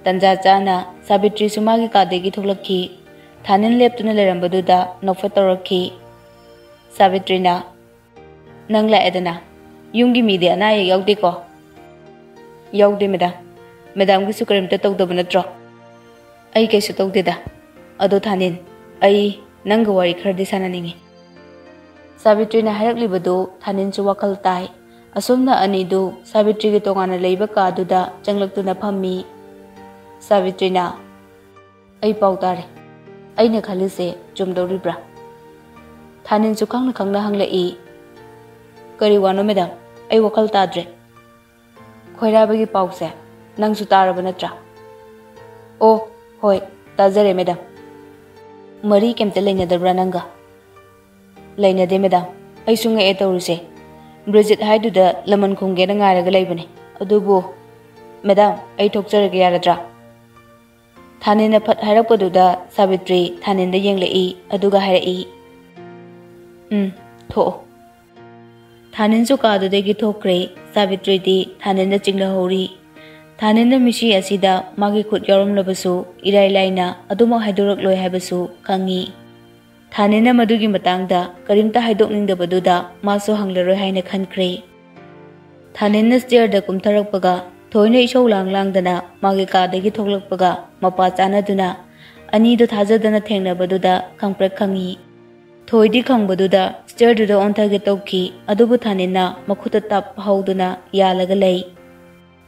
ꯇꯟꯖꯥ ꯆꯥꯅ ꯁꯥꯕꯤꯇ꯭ꯔꯤꯁꯨ ꯃꯥꯒꯤ ꯀꯥꯗꯒꯤ ꯊꯣꯛꯂꯛꯈꯤ꯫ ꯊꯥꯅꯤꯟ ꯂꯦꯞꯇꯨꯅ ꯂꯩꯔꯝꯕꯗꯨꯗ ꯅꯣꯛꯐꯦꯠ ꯇꯧꯔꯛꯈꯤ꯫ ꯁꯥꯕꯤꯇ꯭ꯔꯤꯅ, "ꯅꯪ ꯂꯥꯛꯑꯦꯗꯅ? ꯌꯨꯝꯒꯤ ꯃꯤꯗꯤ ꯑꯅꯥ ꯑꯌꯦꯛ ꯌꯥꯎꯗꯦꯀꯣ?" "ꯌꯥꯎꯗꯦ, ꯃꯦꯗꯥꯝ꯫ ꯃꯦꯗꯥꯝꯒꯤꯁꯨ ꯀꯔꯤꯝꯇ ꯇꯧꯗꯕ ꯅꯠꯇ꯭ꯔꯣ?" "ꯑꯩ ꯀꯩꯁꯨ ꯇꯧꯗꯦꯗ꯫ ꯑꯗꯣ ꯊꯥꯅꯤꯟ, ꯑꯩ ꯅꯪꯒ ꯋꯥꯔꯤ ꯈꯔꯗꯤ ꯁꯥꯟꯅꯅꯤꯡꯉꯤ꯫" ꯁꯥꯕꯤꯇ꯭ꯔꯤꯅ ꯍꯥꯏꯔꯛꯂꯤꯕꯗꯨ ꯊꯥꯅꯤꯟꯁꯨ ꯋꯥꯈꯜ ꯇꯥꯏ꯫ ꯑꯁꯨꯝꯅ ꯑꯅꯤꯗꯨ ꯁꯥꯕꯤꯇ꯭ꯔꯤꯒꯤ ꯇꯣꯉꯥꯟꯅ ꯂꯩꯕ ꯀꯥꯗꯨꯗ ꯆꯪꯂꯛꯇꯨꯅ ꯐꯝꯃꯤ꯫ ꯁꯥꯕꯤꯇ꯭ꯔꯤꯅ, "ꯑꯩ ꯄꯥꯎ ꯇꯥꯔꯦ꯫ ꯑꯩꯅ ꯈꯜꯂꯤꯁꯦ ꯆꯨꯝꯗꯧꯔꯤꯕ꯭ꯔꯥ?" ꯊꯥꯅꯤꯟꯁꯨ ꯈꯪꯅ ꯈꯪꯅ ꯍꯪꯂꯛꯏ꯫ "ꯀꯔꯤ ꯋꯥꯅꯣ, ꯃꯦꯗꯥꯝ? ꯑꯩ ꯋꯥꯈꯜ ꯇꯥꯗ꯭ꯔꯦ꯫" "ꯈꯣꯏꯔꯥꯕꯒꯤ ꯄꯥꯎꯁꯦ ꯅꯪꯁꯨ ꯇꯥꯔꯕ ꯅꯠꯇ꯭ꯔꯥ?" "ꯑꯣ, ꯍꯣꯏ, ꯇꯥꯖꯔꯦ, ꯃꯦꯗꯥꯝ꯫ ꯃꯔꯤ ꯀꯩꯝꯇ ꯂꯩꯅꯗꯕ꯭ꯔꯥ ꯅꯪꯒ?" "ꯂꯩꯅꯗꯦ, ꯃꯦꯗꯥꯝ꯫ ꯑꯩꯁꯨ ꯉꯛꯑꯦ ꯇꯧꯔꯤꯁꯦ꯫ ꯕ꯭ꯔꯤꯖꯤꯠ ꯍꯥꯏꯗꯨꯗ ꯂꯃꯟ ꯈꯨꯝꯒꯦꯅ ꯉꯥꯏꯔꯒ ꯂꯩꯕꯅꯦ꯫ ꯑꯗꯨꯕꯨ, ꯃꯦꯗꯥꯝ, ꯑꯩ ꯊꯣꯛꯆꯔꯒꯦ ꯌꯥꯔꯗ꯭ꯔꯥ?" ꯊꯥꯅꯤꯟꯅ ꯐꯠ ꯍꯥꯏꯔꯛꯄꯗꯨꯗ ꯁꯥꯕꯤꯇ꯭ꯔꯤ ꯊꯥꯅꯤꯟꯗ ꯌꯦꯡꯂꯛꯏ, ꯑꯗꯨꯒ ꯍꯥꯏꯔꯛꯏ, "ꯎꯝ, ꯊꯣꯛꯑꯣ꯫" ꯊꯥꯅꯤꯟꯁꯨ ꯀꯥꯗꯨꯗꯒꯤ ꯊꯣꯛꯈ꯭ꯔꯦ꯫ ꯁꯥꯕꯤꯇ꯭ꯔꯤꯗꯤ ꯊꯥꯅꯤꯟꯗ ꯆꯤꯡꯂꯍꯧꯔꯤ꯫ ꯊꯥꯅꯤꯟꯅ ꯃꯤꯁꯤ ꯑꯁꯤꯗ ꯃꯥꯒꯤ ꯈꯨꯠ ꯌꯥꯎꯔꯝꯂꯕꯁꯨ ꯏꯔꯥꯏ ꯂꯥꯏꯅ ꯑꯗꯨꯃꯛ ꯍꯥꯏꯗꯣꯔꯛꯂꯣꯏ ꯍꯥꯏꯕꯁꯨ ꯈꯪꯉꯤ꯫ ꯊꯥꯅꯤꯟꯅ ꯃꯗꯨꯒꯤ ꯃꯇꯥꯡꯗ ꯀꯔꯤꯝꯇ ꯍꯥꯏꯗꯣꯛꯅꯤꯡꯗꯕꯗꯨꯗ ꯃꯥꯁꯨ ꯍꯪꯂꯔꯣꯏ ꯍꯥꯏꯅ ꯈꯟꯈ꯭ꯔꯦ꯫ ꯊꯥꯅꯤꯟꯅ ꯁ꯭ꯇꯦꯌꯔꯗ ꯀꯨꯝꯊꯔꯛꯄꯒ ꯊꯣꯏꯅ ꯏꯁꯧ ꯂꯥꯡ ꯂꯥꯡꯗꯅ ꯃꯥꯒꯤ ꯀꯥꯗꯒꯤ ꯊꯣꯛꯂꯛꯄꯒ ꯃꯄꯥ ꯆꯥꯟꯅꯗꯨꯅ ꯑꯅꯤꯗꯨ ꯊꯥꯖꯗꯅ ꯊꯦꯡꯅꯕꯗꯨꯗ ꯈꯪꯄ꯭ꯔꯦꯛ ꯈꯪꯉꯤ꯫ ꯊꯣꯏꯗꯤ ꯈꯪꯕꯗꯨꯗ ꯁ꯭ꯇꯦꯌꯔꯗꯨꯗ ꯑꯣꯟꯊꯒꯦ ꯇꯧꯈꯤ, ꯑꯗꯨꯕꯨ ꯊꯥꯅꯤꯟꯅ ꯃꯈꯨꯠꯇ ꯇꯞ ꯐꯥꯍꯧꯗꯨꯅ ꯌꯥꯜꯂꯒ ꯂꯩ꯫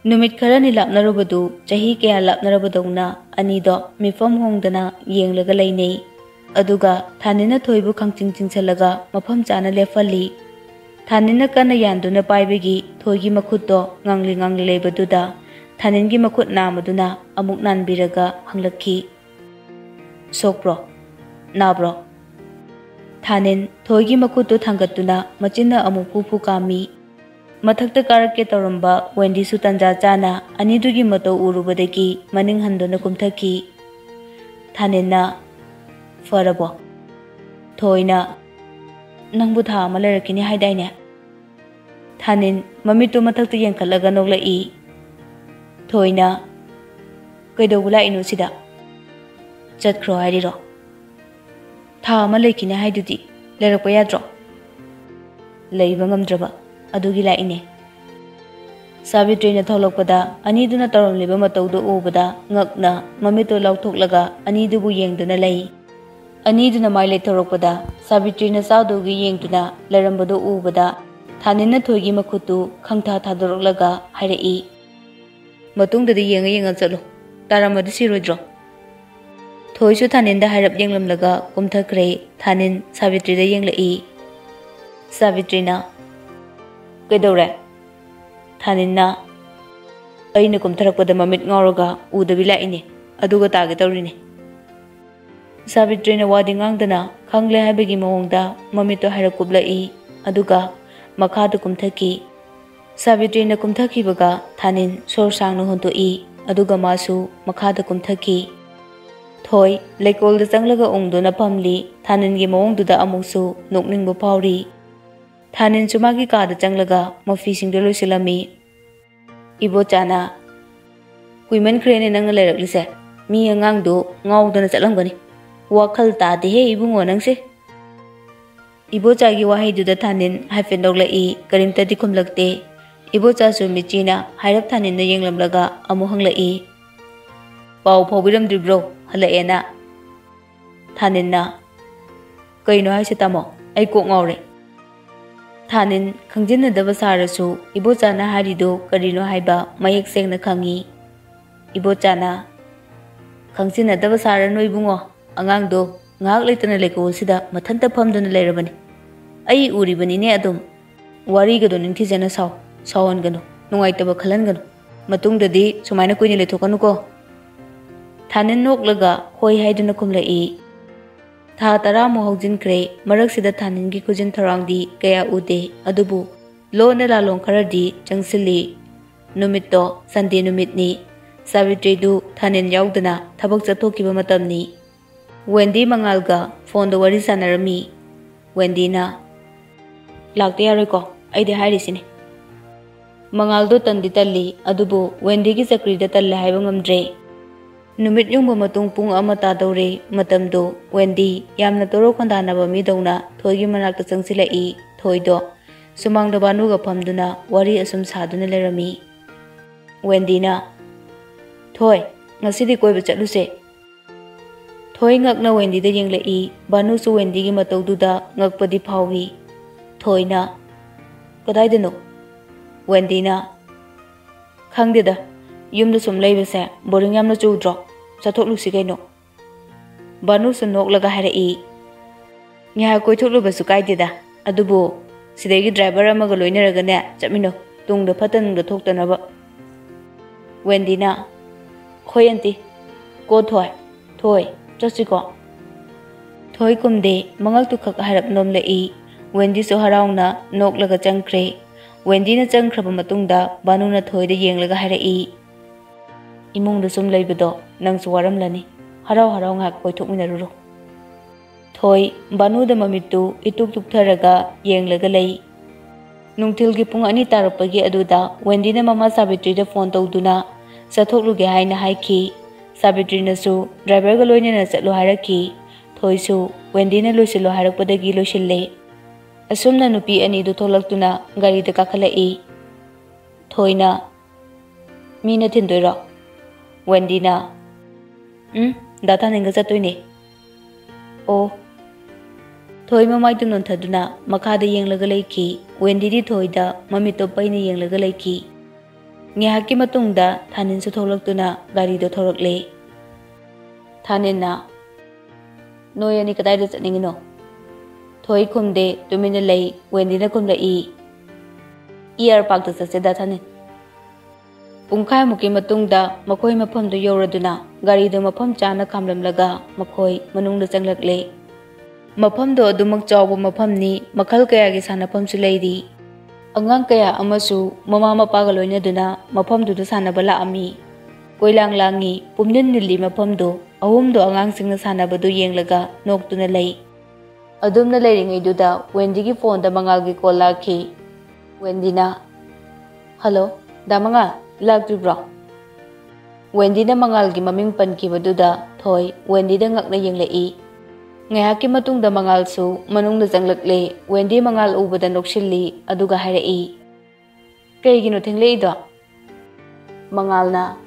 ꯅꯨꯃꯤꯠ ꯈꯔꯅꯤ ꯂꯥꯞꯅꯔꯨꯕꯗꯨ ꯆꯍꯤ ꯀꯌꯥ ꯂꯥꯞꯅꯔꯕꯗꯧꯅ ꯑꯅꯤꯗꯣ ꯃꯤꯐꯝ ꯍꯣꯡꯗꯅ ꯌꯦꯡꯂꯒ ꯂꯩꯅꯩ꯫ ꯑꯗꯨꯒ ꯊꯥꯅꯤꯟꯅ ꯊꯣꯏꯕꯨ ꯈꯪꯆꯤꯡ ꯆꯤꯡꯁꯤꯜꯂꯒ ꯃꯐꯝ ꯆꯥꯅ ꯂꯦꯞꯍꯜꯂꯤ꯫ ꯊꯥꯅꯤꯟꯅ ꯀꯟꯅ ꯌꯥꯟꯗꯨꯅ ꯄꯥꯏꯕꯒꯤ ꯊꯣꯏꯒꯤ ꯃꯈꯨꯠꯇꯣ ꯉꯥꯡꯂꯤ ꯉꯥꯡꯂꯤ ꯂꯩꯕꯗꯨꯗ ꯊꯥꯅꯤꯟꯒꯤ ꯃꯈꯨꯠ ꯅꯥꯝꯃꯗꯨꯅ ꯑꯃꯨꯛ ꯅꯥꯟꯕꯤꯔꯒ ꯍꯪꯂꯛꯈꯤ, "ꯁꯣꯛꯄ꯭ꯔꯣ? ꯅꯥꯕ꯭ꯔꯣ?" ꯊꯥꯅꯤꯟ ꯊꯣꯏꯒꯤ ꯃꯈꯨꯠꯇꯨ ꯊꯥꯡꯒꯠꯇꯨꯅ ꯃꯆꯤꯟꯅ ꯑꯃꯨꯛ ꯐꯨ ꯐꯨ ꯀꯥꯝꯃꯤ꯫ ꯃꯊꯛꯇ ꯀꯥꯔꯛꯀꯦ ꯇꯧꯔꯝꯕ ꯋꯦꯟꯗꯤꯁꯨ ꯇꯟꯖꯥ ꯆꯥꯅ ꯑꯅꯤꯗꯨꯒꯤ ꯃꯇꯧ ꯎꯔꯨꯕꯗꯒꯤ ꯃꯅꯤꯡ ꯍꯟꯗꯨꯅ ꯀꯨꯝꯊꯈꯤ꯫ ꯊꯥꯅꯤꯟꯅ, "ꯐꯔꯕꯣ?" ꯊꯣꯏꯅ, "ꯅꯪꯕꯨ ꯊꯥ ꯑꯃ ꯂꯩꯔꯛꯈꯤꯅꯤ ꯍꯥꯏꯗꯥꯏꯅꯦ?" ꯊꯥꯅꯤꯟ ꯃꯃꯤꯠꯇꯨ ꯃꯊꯛꯇ ꯌꯦꯡꯈꯠꯂꯒ ꯅꯣꯛꯂꯛꯏ꯫ ꯊꯣꯏꯅ, "ꯀꯩꯗꯧꯕ ꯂꯥꯛꯏꯅꯣ ꯁꯤꯗ?" "ꯆꯠꯈ꯭ꯔꯣ ꯍꯥꯏꯔꯤꯔꯣ?" "ꯊꯥ ꯑꯃ ꯂꯩꯈꯤꯅꯤ ꯍꯥꯏꯗꯨꯗꯤ, ꯂꯩꯔꯛꯄ ꯌꯥꯗ꯭ꯔꯣ?" "ꯂꯩꯕ ꯉꯝꯗ꯭ꯔꯕ, ꯑꯗꯨꯒꯤ ꯂꯥꯛꯏꯅꯦ꯫" ꯁꯥꯕꯤꯇ꯭ꯔꯤꯅ ꯊꯣꯛꯂꯛꯄꯗ ꯑꯅꯤꯗꯨꯅ ꯇꯧꯔꯝꯂꯤꯕ ꯃꯇꯧꯗꯨ ꯎꯕꯗ ꯉꯛꯅ ꯃꯃꯤꯠꯇꯨ ꯂꯥꯎꯊꯣꯛꯂꯒ ꯑꯅꯤꯗꯨꯕꯨ ꯌꯦꯡꯗꯨꯅ ꯂꯩ꯫ ꯑꯅꯤꯗꯨꯅ ꯃꯥꯏ ꯂꯩꯊꯣꯔꯛꯄꯗ ꯁꯥꯕꯤꯇ꯭ꯔꯤꯅ ꯆꯥꯎꯗꯨꯒꯤ ꯌꯦꯡꯗꯨꯅ ꯂꯩꯔꯝꯕꯗꯨ ꯎꯕꯗ ꯊꯥꯅꯤꯟꯅ ꯊꯣꯏꯒꯤ ꯃꯈꯨꯠꯇꯨ ꯈꯪꯊꯥ ꯊꯥꯗꯣꯔꯛꯂꯒ ꯍꯥꯏꯔꯛꯏ, "ꯃꯇꯨꯡꯗꯗꯤ ꯌꯦꯡꯉ ꯌꯦꯡꯉ ꯆꯠꯂꯨ, ꯇꯥꯔꯝꯃꯗꯤ ꯁꯤꯔꯣꯏꯗ꯭ꯔꯣ?" ꯊꯣꯏꯁꯨ ꯊꯥꯅꯤꯟꯗ ꯍꯥꯏꯔꯞ ꯌꯦꯡꯂꯝꯂꯒ ꯀꯨꯝꯊꯈ꯭ꯔꯦ꯫ ꯊꯥꯅꯤꯟ ꯁꯥꯕꯤꯇ꯭ꯔꯤꯗ ꯌꯦꯡꯂꯛꯏ꯫ ꯁꯥꯕꯤꯇ꯭ꯔꯤꯅ, "ꯀꯩꯗꯧꯔꯦ?" ꯊꯥꯅꯤꯟꯅ, "ꯑꯩꯅ ꯀꯨꯝꯊꯔꯛꯄꯗ ꯃꯃꯤꯠ ꯉꯥꯎꯔꯒ ꯎꯗꯕꯤ ꯂꯥꯛꯏꯅꯦ, ꯑꯗꯨꯒ ꯇꯥꯒꯦ ꯇꯧꯔꯤꯅꯦ꯫" ꯁꯥꯕꯤꯇ꯭ꯔꯤꯅ ꯋꯥꯗꯤ ꯉꯥꯡꯗꯅ ꯈꯪꯂꯦ ꯍꯥꯏꯕꯒꯤ ꯃꯑꯣꯡꯗ ꯃꯃꯤꯠꯇꯣ ꯍꯥꯏꯔꯞ ꯀꯨꯞꯂꯛꯏ, ꯑꯗꯨꯒ ꯃꯈꯥꯗ ꯀꯨꯝꯊꯈꯤ꯫ ꯁꯥꯕꯤꯇ꯭ꯔꯤꯅ ꯀꯨꯝꯊꯈꯤꯕꯒ ꯊꯥꯅꯤꯟ ꯁꯣꯔ ꯁꯥꯡꯅ ꯍꯣꯟꯗꯣꯛꯏ, ꯑꯗꯨꯒ ꯃꯥꯁꯨ ꯃꯈꯥꯗ ꯀꯨꯝꯊꯈꯤ꯫ ꯊꯣꯏ ꯂꯩꯀꯣꯜꯗ ꯆꯪꯂꯒ ꯎꯪꯗꯨꯅ ꯐꯝꯂꯤ꯫ ꯊꯥꯅꯤꯟꯒꯤ ꯃꯑꯣꯡꯗꯨꯗ ꯑꯃꯨꯛꯁꯨ ꯅꯣꯛꯅꯤꯡꯕ ꯐꯥꯎꯔꯤ꯫ ꯊꯥꯅꯤꯟꯁꯨ ꯃꯥꯒꯤ ꯀꯥꯗ ꯆꯪꯂꯒ ꯃꯐꯤꯁꯤꯡꯗꯨ ꯂꯣꯏꯁꯤꯜꯂꯝꯃꯤ꯫ ꯏꯕꯣꯆꯥꯅ, "ꯀꯨꯏꯃꯟꯈ꯭ꯔꯦꯅꯦ ꯅꯪꯅ ꯂꯩꯔꯛꯂꯤꯁꯦ꯫ ꯃꯤ ꯑꯉꯥꯡꯗꯨ ꯉꯥꯎꯗꯅ ꯆꯠꯂꯝꯒꯅꯤ꯫ ꯋꯥꯈꯜ ꯇꯥꯗꯦꯍꯦ ꯏꯕꯨꯡꯉꯣ ꯅꯪꯁꯦ꯫" ꯏꯕꯣꯆꯥꯒꯤ ꯋꯥꯍꯩꯗꯨꯗ ꯊꯥꯅꯤꯟ ꯍꯥꯏꯐꯦꯠ ꯅꯣꯛꯂꯛꯏ, ꯀꯔꯤꯝꯇꯗꯤ ꯈꯨꯝꯂꯛꯇꯦ꯫ ꯏꯕꯣꯆꯥꯁꯨ ꯃꯤꯠꯆꯤꯅ ꯍꯥꯏꯔꯞ ꯊꯥꯅꯤꯟꯗ ꯌꯦꯡꯂꯝꯂꯒ ꯑꯃꯨꯛ ꯍꯪꯂꯛꯏ, "ꯄꯥꯎ ꯐꯥꯎꯕꯤꯔꯝꯗ꯭ꯔꯤꯕ꯭ꯔꯣ? ꯍꯜꯂꯛꯑꯦꯅ?" ꯊꯥꯅꯤꯟꯅ, "ꯀꯩꯅꯣ ꯍꯥꯏꯁꯦ ꯇꯥꯃꯣ? ꯑꯩ ꯀꯣꯛ ꯉꯥꯎꯔꯦ꯫" ꯊꯥꯅꯤꯟ ꯈꯪꯖꯤꯟꯅꯗꯕ ꯁꯥꯔꯁꯨ ꯏꯕꯣꯆꯥꯅ ꯍꯥꯏꯔꯤꯗꯨ ꯀꯔꯤꯅꯣ ꯍꯥꯏꯕ ꯃꯌꯦꯛ ꯁꯦꯡꯅ ꯈꯪꯏ꯫ ꯏꯕꯣꯆꯥꯅ, "ꯈꯪꯖꯤꯟꯅꯗꯕ ꯁꯥꯔꯅꯨ ꯏꯕꯨꯡꯉꯣ, ꯑꯉꯥꯡꯗꯣ ꯉꯥꯏꯍꯥꯛ ꯂꯩꯇꯅ ꯂꯩꯀꯣꯜꯁꯤꯗ ꯃꯊꯟꯇ ꯐꯝꯗꯨꯅ ꯂꯩꯔꯕꯅꯤ꯫ ꯑꯩ ꯎꯔꯤꯕꯅꯤꯅꯦ ꯑꯗꯨꯝ꯫ ꯋꯥꯔꯤꯒꯗꯣ ꯅꯤꯡꯊꯤꯖꯅ ꯁꯥꯎ, ꯁꯥꯎꯍꯟꯒꯅꯨ, ꯅꯨꯡꯉꯥꯏꯇꯕ ꯈꯜꯍꯟꯒꯅꯨ꯫ ꯃꯇꯨꯡꯗꯗꯤ ꯁꯨꯃꯥꯏꯅ ꯀꯨꯏꯅ ꯂꯩꯊꯣꯛꯀꯅꯨꯀꯣ꯫" ꯊꯥꯅꯤꯟ ꯅꯣꯛꯂꯒ ꯍꯣꯏ ꯍꯥꯏꯗꯨꯅ ꯈꯨꯝꯂꯛꯏ꯫ ꯊꯥ ꯇꯔꯥꯃꯨꯛ ꯍꯧꯖꯤꯟꯈ꯭ꯔꯦ꯫ ꯃꯔꯛꯁꯤꯗ ꯊꯥꯅꯤꯟꯒꯤ ꯈꯨꯖꯤꯟ ꯊꯧꯔꯥꯡꯗꯤ ꯀꯌꯥ ꯎꯗꯦ꯫ ꯑꯗꯨꯕꯨ ꯂꯣꯟꯅ ꯂꯥꯂꯣꯡ ꯈꯔꯗꯤ ꯆꯪꯁꯤꯜꯂꯤ꯫ ꯅꯨꯃꯤꯠꯇꯣ ꯁꯟꯗꯦ ꯅꯨꯃꯤꯠꯅꯤ꯫ ꯁꯥꯕꯤꯇ꯭ꯔꯤꯗꯨ ꯊꯥꯅꯤꯟ ꯌꯥꯎꯗꯅ ꯊꯕꯛ ꯆꯠꯊꯣꯛꯈꯤꯕ ꯃꯇꯝꯅꯤ꯫ ꯋꯦꯟꯗꯤ ꯃꯉꯥꯜꯒ ꯐꯣꯟꯗ ꯋꯥꯔꯤ ꯁꯥꯟꯅꯔꯝꯃꯤ꯫ ꯋꯦꯟꯗꯤꯅ, "ꯂꯥꯛꯇ ꯌꯥꯔꯣꯏꯀꯣ, ꯑꯩꯗꯤ ꯍꯥꯏꯔꯤꯁꯤꯅꯤ꯫" ꯃꯉꯥꯜꯗꯣ ꯇꯟꯗꯤ ꯇꯜꯂꯤ, ꯑꯗꯨꯕꯨ ꯋꯦꯟꯗꯤꯒꯤ ꯆꯀ꯭ꯔꯤꯗ ꯇꯜꯂꯦ ꯍꯥꯏꯕ ꯉꯝꯗ꯭ꯔꯦ꯫ ꯅꯨꯃꯤꯠ ꯌꯨꯡꯕ ꯃꯇꯨꯡ ꯄꯨꯡ ꯑꯃ ꯇꯥꯗꯧꯔꯦ꯫ ꯃꯇꯝꯗꯣ ꯋꯦꯟꯗꯤ ꯌꯥꯝꯅ ꯇꯣꯔꯣ ꯈꯣꯟꯗꯥꯅꯕ ꯃꯤꯗꯧꯅ ꯊꯣꯏꯒꯤ ꯃꯅꯥꯛꯇ ꯆꯪꯁꯤꯜꯂꯛꯏ꯫ ꯊꯣꯏꯗꯣ ꯁꯨꯃꯥꯡꯗ ꯕꯥꯅꯨꯒ ꯐꯝꯗꯨꯅ ꯋꯥꯔꯤ ꯑꯁꯨꯝ ꯁꯥꯗꯨꯅ ꯂꯩꯔꯝꯃꯤ꯫ ꯋꯦꯟꯗꯤꯅ, "ꯊꯣꯏ, ꯉꯁꯤꯗꯤ ꯀꯣꯏꯕ ꯆꯠꯂꯨꯁꯦ꯫" ꯊꯣꯏ ꯉꯛꯅ ꯋꯦꯟꯗꯤꯗ ꯌꯦꯡꯂꯛꯏ꯫ ꯕꯥꯅꯨꯁꯨ ꯋꯦꯟꯗꯤꯒꯤ ꯃꯇꯧꯗꯨꯗ ꯉꯛꯄꯗꯤ ꯐꯥꯎꯏ꯫ ꯊꯣꯏꯅ, "ꯀꯗꯥꯏꯗꯅꯣ?" ꯋꯦꯟꯗꯤꯅ, "ꯈꯪꯗꯦꯗ, ꯌꯨꯝꯗ ꯁꯨꯝ ꯂꯩꯕꯁꯦ ꯕꯣꯔꯤꯡ ꯌꯥꯝꯅ ꯆꯨꯗ꯭ꯔꯣ? ꯆꯠꯊꯣꯛꯂꯨꯁꯤ ꯀꯩꯅꯣ꯫" ꯕꯥꯅꯨꯁꯨ ꯅꯣꯛꯂꯒ ꯍꯥꯏꯔꯛꯏ, "ꯉꯥꯏꯍꯥꯛ ꯀꯣꯏꯊꯣꯛꯂꯨꯕꯁꯨ ꯀꯥꯏꯗꯦꯗ, ꯑꯗꯨꯕꯨ ꯁꯤꯗꯒꯤ ꯗ꯭ꯔꯥꯏꯚꯔ ꯑꯃꯒ ꯂꯣꯏꯅꯔꯒꯅꯦ ꯆꯠꯃꯤꯟꯅꯧ, ꯇꯨꯡꯗ ꯐꯠꯇ ꯅꯨꯡꯗ ꯊꯣꯛꯇꯅꯕ꯫" ꯋꯦꯟꯗꯤꯅ, "ꯍꯣꯏ ꯑꯟꯇꯤ, ꯀꯣ ꯊꯣꯏ, ꯊꯣꯏ, ꯆꯠꯁꯤꯀꯣ꯫" ꯊꯣꯏ ꯀꯨꯝꯗꯦ, ꯃꯉꯛꯇꯨ ꯈꯛ ꯍꯥꯏꯔꯞ ꯅꯣꯝꯂꯛꯏ꯫ ꯋꯦꯟꯗꯤꯁꯨ ꯍꯔꯥꯎꯅ ꯅꯣꯛꯂꯒ ꯆꯪꯈ꯭ꯔꯦ꯫ ꯋꯦꯟꯗꯤꯅ ꯆꯪꯈ꯭ꯔꯕ ꯃꯇꯨꯡꯗ ꯕꯥꯅꯨꯅ ꯊꯣꯏꯗ ꯌꯦꯡꯂꯒ ꯍꯥꯏꯔꯛꯏ, "ꯏꯃꯨꯡꯗ ꯁꯨꯝ ꯂꯩꯕꯗꯣ ꯅꯪꯁꯨ ꯋꯥꯔꯝꯂꯅꯤ, ꯍꯔꯥꯎ ꯍꯔꯥꯎ ꯉꯥꯏꯍꯥꯛ ꯀꯣꯏꯊꯣꯛꯃꯤꯟꯅꯔꯨꯔꯣ꯫" ꯊꯣꯏ ꯕꯥꯅꯨꯗ ꯃꯃꯤꯠꯇꯨ ꯏꯇꯨꯛ ꯇꯨꯛꯊꯔꯒ ꯌꯦꯡꯂꯒ ꯂꯩ꯫ ꯅꯨꯡꯊꯤꯜꯒꯤ ꯄꯨꯡ ꯑꯅꯤ ꯇꯥꯔꯛꯄꯒꯤ ꯑꯗꯨꯗ ꯋꯦꯟꯗꯤꯅ ꯃꯃꯥ ꯁꯥꯕꯤꯇ꯭ꯔꯤꯗ ꯐꯣꯟ ꯇꯧꯗꯨꯅ ꯆꯠꯊꯣꯛꯂꯨꯒꯦ ꯍꯥꯏꯅ ꯍꯥꯏꯈꯤ꯫ ꯁꯥꯕꯤꯇ꯭ꯔꯤꯅꯁꯨ ꯗ꯭ꯔꯥꯏꯚꯔꯒ ꯂꯣꯏꯅꯅ ꯆꯠꯂꯨ ꯍꯥꯏꯔꯛꯈꯤ꯫ ꯊꯣꯏꯁꯨ ꯋꯦꯟꯗꯤꯅ ꯂꯣꯏꯁꯤꯜꯂꯨ ꯍꯥꯏꯔꯛꯄꯗꯒꯤ ꯂꯣꯏꯁꯤꯜꯂꯦ꯫ ꯑꯁꯨꯝꯅ ꯅꯨꯄꯤ ꯑꯅꯤꯗꯨ ꯊꯣꯛꯂꯛꯇꯨꯅ ꯒꯥꯔꯤꯗ ꯀꯥꯈꯠꯂꯛꯏ꯫ ꯊꯣꯏꯅ, "ꯃꯤꯅ ꯊꯤꯟꯗꯣꯏꯔꯣ?" ꯋꯦꯟꯗꯤꯅ, "ꯎꯝ, ꯗꯥ ꯊꯥꯅꯤꯟꯒ ꯆꯠꯇꯣꯏꯅꯦ꯫" "ꯑꯣ꯫" ꯊꯣꯏ ꯃꯃꯥꯏꯗꯨ ꯅꯣꯟꯊꯗꯨꯅ ꯃꯈꯥꯗ ꯌꯦꯡꯂꯒ ꯂꯩꯈꯤ꯫ ꯋꯦꯟꯗꯤꯗꯤ ꯊꯣꯏꯗ ꯃꯃꯤꯠꯇꯣ ꯄꯩꯅ ꯌꯦꯡꯂꯒ ꯂꯩꯈꯤ꯫ ꯉꯥꯏꯍꯥꯛꯀꯤ ꯃꯇꯨꯡꯗ ꯊꯥꯅꯤꯟꯁꯨ ꯊꯣꯛꯂꯛꯇꯨꯅ ꯒꯥꯔꯤꯗꯣ ꯊꯧꯔꯛꯂꯦ꯫ ꯊꯥꯅꯤꯟꯅ, "ꯅꯣꯏ ꯑꯅꯤ ꯀꯗꯥꯏꯗ ꯆꯠꯅꯤꯡꯉꯤꯅꯣ?" ꯊꯣꯏ ꯈꯨꯝꯗꯦ, ꯇꯨꯃꯤꯟꯅ ꯂꯩ꯫ ꯋꯦꯟꯗꯤꯅ ꯈꯨꯝꯂꯛꯏ, "ꯏꯌꯥꯔ ꯄꯥꯔꯛꯇ ꯆꯠꯁꯦꯗ ꯊꯥꯅꯤꯟ꯫" ꯄꯨꯡꯈꯥꯏꯃꯨꯛꯀꯤ ꯃꯇꯨꯡꯗ ꯃꯈꯣꯏ ꯃꯐꯝꯗꯨ ꯌꯧꯔꯗꯨꯅ ꯒꯥꯔꯤꯗꯨ ꯃꯐꯝ ꯆꯥꯅ ꯈꯥꯝꯂꯝꯂꯒ ꯃꯈꯣꯏ ꯃꯅꯨꯡꯗ ꯆꯪꯂꯛꯂꯦ꯫ ꯃꯐꯝꯗꯣ ꯑꯗꯨꯃꯛ ꯆꯥꯎꯕ ꯃꯐꯝꯅꯤ, ꯃꯈꯜ ꯀꯌꯥꯒꯤ ꯁꯥꯟꯅꯐꯝꯁꯨ ꯂꯩꯔꯤ꯫ ꯑꯉꯥꯡ ꯀꯌꯥ ꯑꯃꯁꯨ ꯃꯃꯥ ꯃꯄꯥꯒ ꯂꯣꯏꯅꯗꯨꯅ ꯃꯐꯝꯗꯨꯗ ꯁꯥꯟꯅꯕ ꯂꯥꯛꯑꯝꯃꯤ꯫ ꯀꯣꯏꯂꯥꯡ ꯂꯥꯡꯉꯤ, ꯄꯨꯝꯅꯤꯜ ꯅꯤꯜꯂꯤ ꯃꯐꯝꯗꯨ꯫ ꯑꯍꯨꯝꯗꯣ ꯑꯉꯥꯡꯁꯤꯡꯅ ꯁꯥꯟꯅꯕꯗꯨ ꯌꯦꯡꯂꯒ ꯅꯣꯛꯇꯨꯅ ꯂꯩ꯫ ꯑꯗꯨꯝꯅ ꯂꯩꯔꯤꯉꯩꯗꯨꯗ ꯋꯦꯟꯗꯤꯒꯤ ꯐꯣꯟꯗ ꯃꯉꯥꯜꯒꯤ ꯀꯣꯜ ꯂꯥꯛꯈꯤ꯫ ꯋꯦꯟꯗꯤꯅ, "ꯍꯜꯂꯣ, ꯗꯥ ꯃꯉꯥꯜ, ꯂꯥꯛꯇ꯭ꯔꯤꯕ꯭ꯔꯣ?" ꯋꯦꯟꯗꯤꯅ ꯃꯉꯥꯜꯒꯤ ꯃꯃꯤꯡ ꯄꯟꯈꯤꯕꯗꯨꯗ ꯊꯣꯏ ꯋꯦꯟꯗꯤꯗ ꯉꯛꯅ ꯌꯦꯡꯂꯛꯏ꯫ ꯉꯥꯏꯍꯥꯛꯀꯤ ꯃꯇꯨꯡꯗ ꯃꯉꯥꯜꯁꯨ ꯃꯅꯨꯡꯗ ꯆꯪꯂꯛꯂꯦ꯫ ꯋꯦꯟꯗꯤ ꯃꯉꯥꯜ ꯎꯕꯗ ꯅꯣꯛꯁꯤꯜꯂꯤ, ꯑꯗꯨꯒ ꯍꯥꯏꯔꯛꯏ, "ꯀꯩꯒꯤꯅꯣ ꯊꯦꯡꯂꯛꯏꯗꯣ?" ꯃꯉꯥꯜꯅ,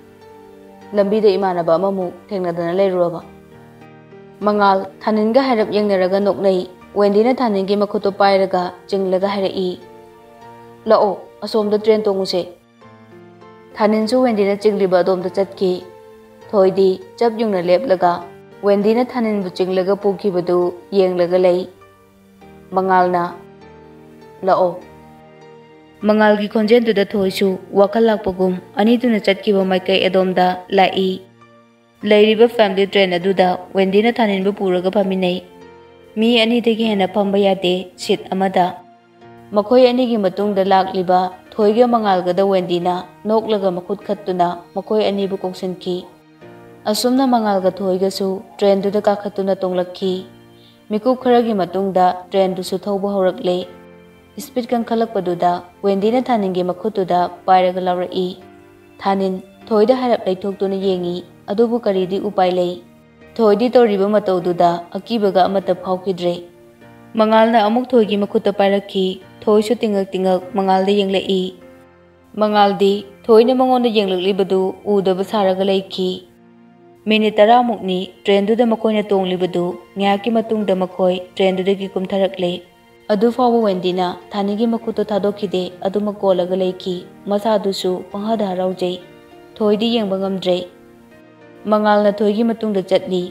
"ꯂꯝꯕꯤꯗ ꯏꯃꯥꯟꯅꯕ ꯑꯃꯃꯨꯛ ꯊꯦꯡꯅꯗꯅ ꯂꯩꯔꯨꯔꯕ꯫" ꯃꯉꯥꯜ ꯊꯥꯅꯤꯟꯒ ꯍꯥꯏꯔꯞ ꯌꯦꯡꯅꯔꯒ ꯅꯣꯛꯅꯩ꯫ ꯋꯦꯟꯗꯤꯅ ꯊꯥꯅꯤꯟꯒꯤ ꯃꯈꯨꯠꯇꯣ ꯄꯥꯏꯔꯒ ꯆꯤꯡꯂꯒ ꯍꯥꯏꯔꯛꯏ, "ꯂꯥꯛꯑꯣ, ꯑꯁꯣꯝꯗ ꯇ꯭ꯔꯦꯟ ꯇꯣꯡꯉꯨꯁꯦ꯫" ꯊꯥꯅꯤꯟꯁꯨ ꯋꯦꯟꯗꯤꯅ ꯆꯤꯡꯂꯤꯕ ꯑꯗꯣꯝꯗ ꯆꯠꯈꯤ꯫ ꯊꯣꯏꯗꯤ ꯆꯞ ꯌꯨꯡꯅ ꯂꯦꯞꯂꯒ ꯋꯦꯟꯗꯤꯅ ꯊꯥꯅꯤꯟꯕꯨ ꯆꯤꯡꯂꯒ ꯄꯨꯈꯤꯕꯗꯨ ꯌꯦꯡꯂꯒ ꯂꯩ꯫ ꯃꯉꯥꯜꯅ, "ꯂꯥꯛꯑꯣ꯫" ꯃꯉꯥꯜꯒꯤ ꯈꯣꯟꯖꯦꯜꯗꯨꯗ ꯊꯣꯏꯁꯨ ꯋꯥꯈꯜ ꯂꯥꯛꯄꯒꯨꯝ ꯑꯅꯤꯗꯨꯅ ꯆꯠꯈꯤꯕ ꯃꯥꯏꯀꯩ ꯑꯗꯣꯝꯗ ꯂꯥꯛꯏ꯫ ꯂꯩꯔꯤꯕ ꯐꯦꯃꯤꯂꯤ ꯇ꯭ꯔꯦꯟ ꯑꯗꯨꯗ ꯋꯦꯟꯗꯤꯅ ꯊꯥꯅꯤꯟꯕꯨ ꯄꯨꯔꯒ ꯐꯝꯃꯤꯟꯅꯩ꯫ ꯃꯤ ꯑꯅꯤꯗꯒꯤ ꯍꯦꯟꯅ ꯐꯝꯕ ꯌꯥꯗꯦ ꯁꯤꯠ ꯑꯃꯗ꯫ ꯃꯈꯣꯏ ꯑꯅꯤꯒꯤ ꯃꯇꯨꯡꯗ ꯂꯥꯛꯂꯤꯕ ꯊꯣꯏꯒ ꯃꯉꯥꯜꯒꯗ ꯋꯦꯟꯗꯤꯅ ꯅꯣꯛꯂꯒ ꯃꯈꯨꯠ ꯈꯠꯇꯨꯅ ꯃꯈꯣꯏ ꯑꯅꯤꯕꯨ ꯀꯧꯁꯤꯟꯈꯤ꯫ ꯑꯁꯨꯝꯅ ꯃꯉꯥꯜꯒ ꯊꯣꯏꯒꯁꯨ ꯇ꯭ꯔꯦꯟꯗꯨꯗ ꯀꯥꯈꯠꯇꯨꯅ ꯇꯣꯡꯂꯛꯈꯤ꯫ ꯃꯤꯀꯨꯞ ꯈꯔꯒꯤ ꯃꯇꯨꯡꯗ ꯇ꯭ꯔꯦꯟꯗꯨꯁꯨ ꯊꯧꯕ ꯍꯧꯔꯛꯂꯦ꯫ ꯏꯁꯄꯤꯠ ꯀꯟꯈꯠꯂꯛꯄꯗꯨꯗ ꯋꯦꯟꯗꯤꯅ ꯊꯥꯅꯤꯟꯒꯤ ꯃꯈꯨꯠꯇꯨꯗ ꯄꯥꯏꯔꯒ ꯂꯥꯎꯔꯛꯏ꯫ ꯊꯥꯅꯤꯟ ꯊꯣꯏꯗ ꯍꯥꯏꯔꯞ ꯂꯩꯊꯣꯛꯇꯨꯅ ꯌꯦꯡꯉꯤ, ꯑꯗꯨꯕꯨ ꯀꯔꯤꯗꯤ ꯎꯄꯥꯏ ꯂꯩ? ꯊꯣꯏꯗꯤ ꯇꯧꯔꯤꯕ ꯃꯇꯧꯗꯨꯗ ꯑꯀꯤꯕꯒ ꯑꯃꯠꯇ ꯐꯥꯎꯈꯤꯗ꯭ꯔꯦ꯫ ꯃꯉꯥꯜꯅ ꯑꯃꯨꯛ ꯊꯣꯏꯒꯤ ꯃꯈꯨꯠꯇ ꯄꯥꯏꯔꯛꯈꯤ꯫ ꯊꯣꯏꯁꯨ ꯇꯤꯡꯉꯛ ꯇꯤꯡꯉꯛ ꯃꯉꯥꯜꯗ ꯌꯦꯡꯂꯛꯏ꯫ ꯃꯉꯥꯜꯗꯤ ꯊꯣꯏꯅ ꯃꯉꯣꯟꯗ ꯌꯦꯡꯂꯛꯂꯤꯕꯗꯨ ꯎꯗꯕ ꯁꯥꯔꯒ ꯂꯩꯈꯤ꯫ ꯃꯤꯅꯤꯠ ꯇꯔꯥꯃꯨꯛꯅꯤ ꯇ꯭ꯔꯦꯟꯗꯨꯗ ꯃꯈꯣꯏꯅ ꯇꯣꯡꯂꯤꯕꯗꯨ꯫ ꯉꯥꯏꯍꯥꯛꯀꯤ ꯃꯇꯨꯡꯗ ꯃꯈꯣꯏ ꯇ꯭ꯔꯦꯟꯗꯨꯗꯒꯤ ꯀꯨꯝꯊꯔꯛꯂꯦ꯫ ꯑꯗꯨ ꯐꯥꯎꯕ ꯋꯦꯟꯗꯤꯅ ꯊꯥꯅꯤꯒꯤ ꯃꯈꯨꯠꯇꯨ ꯊꯥꯗꯣꯛꯈꯤꯗꯦ, ꯑꯗꯨꯃꯛ ꯀꯣꯜꯂꯒ ꯂꯩꯈꯤ꯫ ꯃꯁꯥꯗꯨꯁꯨ ꯄꯪꯍꯥꯗ ꯍꯔꯥꯎꯖꯩ꯫ ꯊꯣꯏꯗꯤ ꯌꯦꯡꯕ ꯉꯝꯗ꯭ꯔꯦ꯫ ꯃꯉꯥꯜꯅ ꯊꯣꯏꯒꯤ ꯃꯇꯨꯡꯗ ꯆꯠꯂꯤ꯫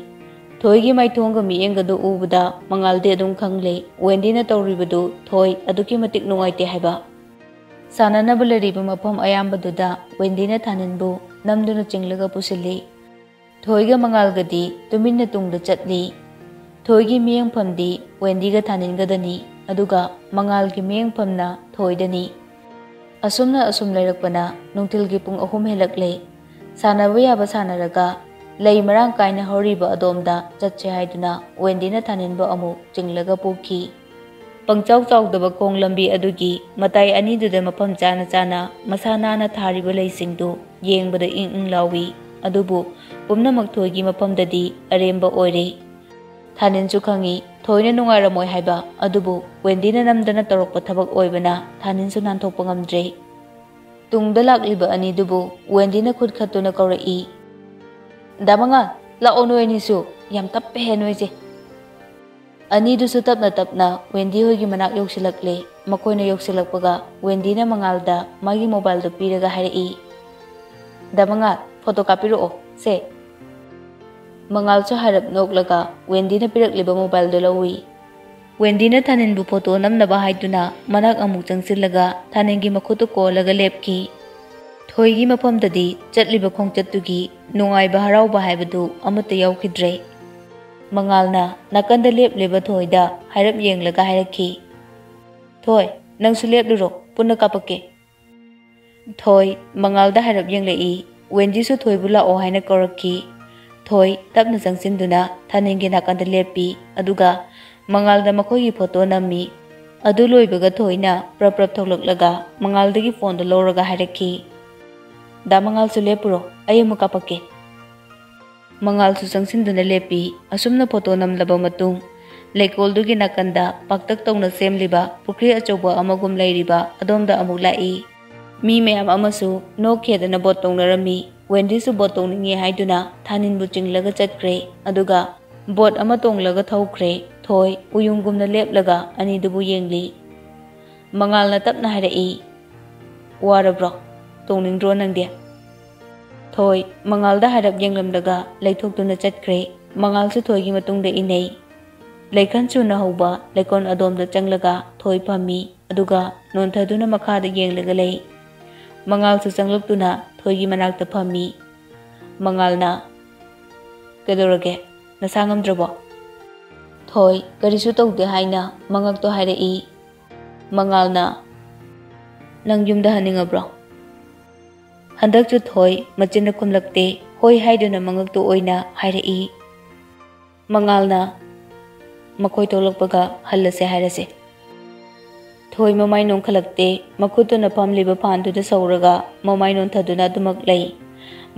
ꯊꯣꯏꯒꯤ ꯃꯥꯏꯊꯣꯡꯒ ꯃꯤꯠꯌꯦꯡꯒꯗꯨ ꯎꯕꯗ ꯃꯉꯥꯜꯗꯤ ꯑꯗꯨꯝ ꯈꯪꯂꯦ, ꯋꯦꯟꯗꯤꯅ ꯇꯧꯔꯤꯕꯗꯨ ꯊꯣꯏ ꯑꯗꯨꯛꯀꯤ ꯃꯇꯤꯛ ꯅꯨꯡꯉꯥꯏꯇꯦ ꯍꯥꯏꯕ꯫ ꯁꯥꯟꯅꯅꯕ ꯂꯩꯔꯤꯕ ꯃꯐꯝ ꯑꯌꯥꯝꯕꯗꯨꯗ ꯋꯦꯟꯗꯤꯅ ꯊꯥꯅꯤꯟꯕꯨ ꯅꯝꯗꯨꯅ ꯆꯤꯡꯂꯒ ꯄꯨꯁꯤꯜꯂꯤ꯫ ꯊꯣꯏꯒ ꯃꯉꯥꯜꯒꯗꯤ ꯇꯨꯃꯤꯟꯅ ꯇꯨꯡꯗ ꯆꯠꯂꯤ꯫ ꯊꯣꯏꯒꯤ ꯃꯤꯠꯌꯦꯡꯐꯝꯗꯤ ꯋꯦꯟꯗꯤꯒ ꯊꯥꯅꯤꯟꯒꯗꯅꯤ, ꯑꯗꯨꯒ ꯃꯉꯥꯜꯒꯤ ꯃꯤꯠꯌꯦꯡꯐꯝꯅ ꯊꯣꯏꯗꯅꯤ꯫ ꯑꯁꯨꯝꯅ ꯑꯁꯨꯝ ꯂꯩꯔꯛꯄꯅ ꯅꯨꯡꯊꯤꯜꯒꯤ ꯄꯨꯡ ꯑꯍꯨꯝ ꯍꯦꯜꯂꯛꯂꯦ꯫ ꯁꯥꯟꯅꯕ ꯌꯥꯕ ꯁꯥꯟꯅꯔꯒ ꯂꯩ ꯃꯔꯥꯡ ꯀꯥꯏꯅ ꯍꯧꯔꯤꯕ ꯑꯗꯣꯝꯗ ꯆꯠꯁꯦ ꯍꯥꯏꯗꯨꯅ ꯋꯦꯟꯗꯤꯅ ꯊꯥꯅꯤꯟꯕꯨ ꯑꯃꯨꯛ ꯆꯤꯡꯂꯒ ꯄꯨꯈꯤ꯫ ꯄꯪꯆꯥꯎ ꯆꯥꯎꯗꯕ ꯈꯣꯡ ꯂꯝꯕꯤ ꯑꯗꯨꯒꯤ ꯃꯇꯥꯏ ꯑꯅꯤꯗꯨꯗ ꯃꯐꯝ ꯆꯥꯅ ꯆꯥꯅ ꯃꯁꯥ ꯅꯥꯟꯅ ꯊꯥꯔꯤꯕ ꯂꯩꯁꯤꯡꯗꯨ ꯌꯦꯡꯕꯗ ꯏꯪ ꯏꯪ ꯂꯥꯎꯏ꯫ ꯑꯗꯨꯕꯨ ꯄꯨꯝꯅꯃꯛ ꯊꯣꯏꯒꯤ ꯃꯐꯝꯗꯗꯤ ꯑꯔꯦꯝꯕ ꯑꯣꯏꯔꯦ꯫ ꯊꯥꯅꯤꯟꯁꯨ ꯈꯪꯏ ꯊꯣꯏꯅ ꯅꯨꯡꯉꯥꯏꯔꯝꯃꯣꯏ ꯍꯥꯏꯕ, ꯑꯗꯨꯕꯨ ꯋꯦꯟꯗꯤꯅ ꯅꯝꯗꯅ ꯇꯧꯔꯛꯄ ꯊꯕꯛ ꯑꯣꯏꯕꯅ ꯊꯥꯅꯤꯟꯁꯨ ꯅꯥꯟꯊꯣꯛꯄ ꯉꯝꯗ꯭ꯔꯦ꯫ ꯇꯨꯡꯗ ꯂꯥꯛꯂꯤꯕ ꯑꯅꯤꯗꯨꯕꯨ ꯋꯦꯟꯗꯤꯅ ꯈꯨꯠ ꯈꯠꯇꯨꯅ ꯀꯧꯔꯛꯏ, "ꯗꯥ ꯃꯉꯥꯜ, ꯂꯥꯛꯑꯣ ꯅꯣꯏ ꯑꯅꯤꯁꯨ, ꯌꯥꯝ ꯇꯞꯄꯦꯍꯦ ꯅꯣꯏꯁꯦ"꯫ ꯑꯅꯤꯗꯨꯁꯨ ꯇꯞꯅ ꯇꯞꯅ ꯋꯦꯟꯗꯤ ꯍꯣꯏꯒꯤ ꯃꯅꯥꯛ ꯌꯧꯁꯤꯜꯂꯛꯂꯦ꯫ ꯃꯈꯣꯏꯅ ꯌꯧꯁꯤꯜꯂꯛꯄꯒ ꯋꯦꯟꯗꯤꯅ ꯃꯉꯥꯜꯗ ꯃꯥꯒꯤ ꯃꯣꯕꯥꯏꯜꯗꯨ ꯄꯤꯔꯒ ꯍꯥꯏꯔꯛꯏ, "ꯗꯥ ꯃꯉꯥꯜ, ꯐꯣꯇꯣ ꯀꯥꯞꯄꯤꯔꯛꯑꯣ ꯁꯦ"꯫ ꯃꯉꯥꯜꯁꯨ ꯍꯥꯏꯔꯞ ꯅꯣꯛꯂꯒ ꯋꯦꯟꯗꯤꯅ ꯄꯤꯔꯛꯂꯤꯕ ꯃꯣꯕꯥꯏꯜꯗꯨ ꯂꯧꯏ꯫ ꯋꯦꯟꯗꯤꯅ ꯊꯥꯅꯤꯟꯕꯨ ꯐꯣꯇꯣ ꯅꯝꯅꯕ ꯍꯥꯏꯗꯨꯅ ꯃꯅꯥꯛ ꯑꯃꯨꯛ ꯆꯪꯁꯤꯜꯂꯒ ꯊꯥꯅꯤꯟꯒꯤ ꯃꯈꯨꯠꯇꯨ ꯀꯣꯜꯂꯒ ꯂꯦꯞꯈꯤ꯫ ꯊꯣꯏꯒꯤ ꯃꯐꯝꯗꯗꯤ ꯆꯠꯂꯤꯕ ꯈꯣꯡꯆꯠꯇꯨꯒꯤ ꯅꯨꯡꯉꯥꯏꯕ ꯍꯔꯥꯎꯕ ꯍꯥꯏꯕꯗꯨ ꯑꯃꯠꯇ ꯌꯥꯎꯈꯤꯗ꯭ꯔꯦ꯫ ꯃꯉꯥꯜꯅ ꯅꯥꯀꯟꯗ ꯂꯦꯞꯂꯤꯕ ꯊꯣꯏꯗ ꯍꯥꯏꯔꯞ ꯌꯦꯡꯂꯒ ꯍꯥꯏꯔꯛꯈꯤ, "ꯊꯣꯏ, ꯅꯪꯁꯨ ꯂꯦꯞꯂꯨꯔꯣ, ꯄꯨꯟꯅ ꯀꯥꯞꯄꯛꯀꯦ"꯫ ꯊꯣꯏ ꯃꯉꯥꯜꯗ ꯍꯥꯏꯔꯞ ꯌꯦꯡꯂꯛꯏ꯫ ꯋꯦꯟꯗꯤꯁꯨ ꯊꯣꯏꯕꯨ ꯂꯥꯛꯑꯣ ꯍꯥꯏꯅ ꯀꯧꯔꯛꯈꯤ꯫ ꯊꯣꯏ ꯇꯞꯅ ꯆꯪꯁꯤꯟꯗꯨꯅ ꯊꯥꯅꯤꯟꯒꯤ ꯅꯥꯀꯟꯗ ꯂꯦꯞꯄꯤ, ꯑꯗꯨꯒ ꯃꯉꯥꯜꯗ ꯃꯈꯣꯏꯒꯤ ꯐꯣꯇꯣ ꯅꯝꯃꯤ꯫ ꯑꯗꯨ ꯂꯣꯏꯕꯒ ꯊꯣꯏꯅ ꯄ꯭ꯔꯞ ꯄ꯭ꯔꯞ ꯊꯣꯛꯂꯛꯂꯒ ꯃꯉꯥꯜꯗꯒꯤ ꯐꯣꯟꯗꯨ ꯂꯧꯔꯒ ꯍꯥꯏꯔꯛꯈꯤ, "ꯗꯥ ꯃꯉꯥꯜꯁꯨ ꯂꯦꯞꯄꯨꯔꯣ, ꯑꯩ ꯑꯃꯨꯛ ꯀꯥꯞꯄꯛꯀꯦ"꯫ ꯃꯉꯥꯜꯁꯨ ꯆꯪꯁꯤꯟꯗꯨꯅ ꯂꯦꯞꯄꯤ꯫ ꯑꯁꯨꯝꯅ ꯐꯣꯇꯣ ꯅꯝꯂꯕ ꯃꯇꯨꯡ, ꯂꯩꯀꯣꯜꯗꯨꯒꯤ ꯅꯥꯀꯟꯗ ꯄꯥꯛꯇꯛ ꯇꯧꯅ ꯁꯦꯝꯂꯤꯕ ꯄꯨꯈ꯭ꯔꯤ ꯑꯆꯧꯕ ꯑꯃꯒꯨꯝ ꯂꯩꯔꯤꯕ ꯑꯗꯣꯝꯗ ꯑꯃꯨꯛ ꯂꯥꯛꯏ꯫ ꯃꯤ ꯃꯌꯥꯝ ꯑꯃꯁꯨ ꯅꯣꯛꯈꯦꯗꯅ ꯕꯣꯠ ꯇꯧꯅꯔꯝꯃꯤ꯫ ꯋꯦꯟꯗꯤꯁꯨ ꯕꯣꯠ ꯇꯣꯡꯅꯤꯡꯉꯦ ꯍꯥꯏꯗꯨꯅ ꯊꯥꯅꯤꯟꯕꯨ ꯆꯤꯡꯂꯒ ꯆꯠꯈ꯭ꯔꯦ꯫ ꯑꯗꯨꯒ ꯕꯣꯠ ꯑꯃ ꯇꯣꯡꯂꯒ ꯊꯧꯈ꯭ꯔꯦ꯫ ꯊꯣꯏ ꯎꯌꯨꯡꯒꯨꯝꯅ ꯂꯦꯞꯂꯒ ꯑꯅꯤꯗꯨꯕꯨ ꯌꯦꯡꯂꯤ꯫ ꯃꯉꯥꯜꯅ ꯇꯞꯅ ꯍꯥꯏꯔꯛꯏ, "ꯋꯥꯔꯕ꯭ꯔꯣ? ꯇꯣꯡꯅꯤꯡꯗ꯭ꯔꯣ ꯅꯪꯗꯤ?" ꯊꯣꯏ ꯃꯉꯥꯜꯗ ꯍꯥꯏꯔꯞ ꯌꯦꯡꯂꯝꯂꯒ ꯂꯩꯊꯣꯛꯇꯨꯅ ꯆꯠꯈ꯭ꯔꯦ꯫ ꯃꯉꯥꯜꯁꯨ ꯊꯣꯏꯒꯤ ꯃꯇꯨꯡꯗ ꯏꯟꯅꯩ꯫ ꯂꯩꯈꯟ ꯁꯨꯅ ꯍꯧꯕ ꯂꯩꯀꯣꯜ ꯑꯗꯣꯝꯗ ꯆꯪꯂꯒ ꯊꯣꯏ ꯐꯝꯃꯤ, ꯑꯗꯨꯒ ꯅꯣꯟꯊꯗꯨꯅ ꯃꯈꯥꯗ ꯌꯦꯡꯂꯒ ꯂꯩ꯫ ꯃꯉꯥꯜꯁꯨ ꯆꯪꯂꯛꯇꯨꯅ ꯊꯣꯏꯒꯤ ꯃꯅꯥꯛꯇ ꯐꯝꯃꯤ꯫ ꯃꯉꯥꯜꯅ, "ꯀꯩꯗꯧꯔꯒꯦ? ꯅꯁꯥ ꯉꯝꯗ꯭ꯔꯕꯣ?" ꯊꯣꯏ ꯀꯔꯤꯁꯨ ꯇꯧꯗꯦ ꯍꯥꯏꯅ ꯃꯉꯛꯇꯣ ꯍꯥꯏꯔꯛꯏ꯫ ꯃꯉꯥꯜꯅ, "ꯅꯪ ꯌꯨꯝꯗ ꯍꯟꯅꯤꯡꯉꯕ꯭ꯔꯣ?" ꯍꯟꯗꯛꯁꯨ ꯊꯣꯏ ꯃꯆꯤꯟꯅ ꯈꯨꯝꯂꯛꯇꯦ, ꯍꯣꯏ ꯍꯥꯏꯗꯨꯅ ꯃꯉꯛꯇꯨ ꯑꯣꯏꯅ ꯍꯥꯏꯔꯛꯏ꯫ ꯃꯉꯥꯜꯅ, "ꯃꯈꯣꯏ ꯊꯣꯛꯂꯛꯄꯒ ꯍꯜꯂꯁꯦ ꯍꯥꯏꯔꯁꯦ꯫" ꯊꯣꯏ ꯃꯃꯥꯏ ꯅꯣꯟꯈꯠꯂꯛꯇꯦ, ꯃꯈꯨꯠꯇꯨꯅ ꯐꯝꯂꯤꯕ ꯐꯥꯟꯗꯨꯗ ꯁꯧꯔꯒ ꯃꯃꯥꯏ ꯅꯣꯟꯊꯗꯨꯅ ꯑꯗꯨꯃꯛ ꯂꯩ꯫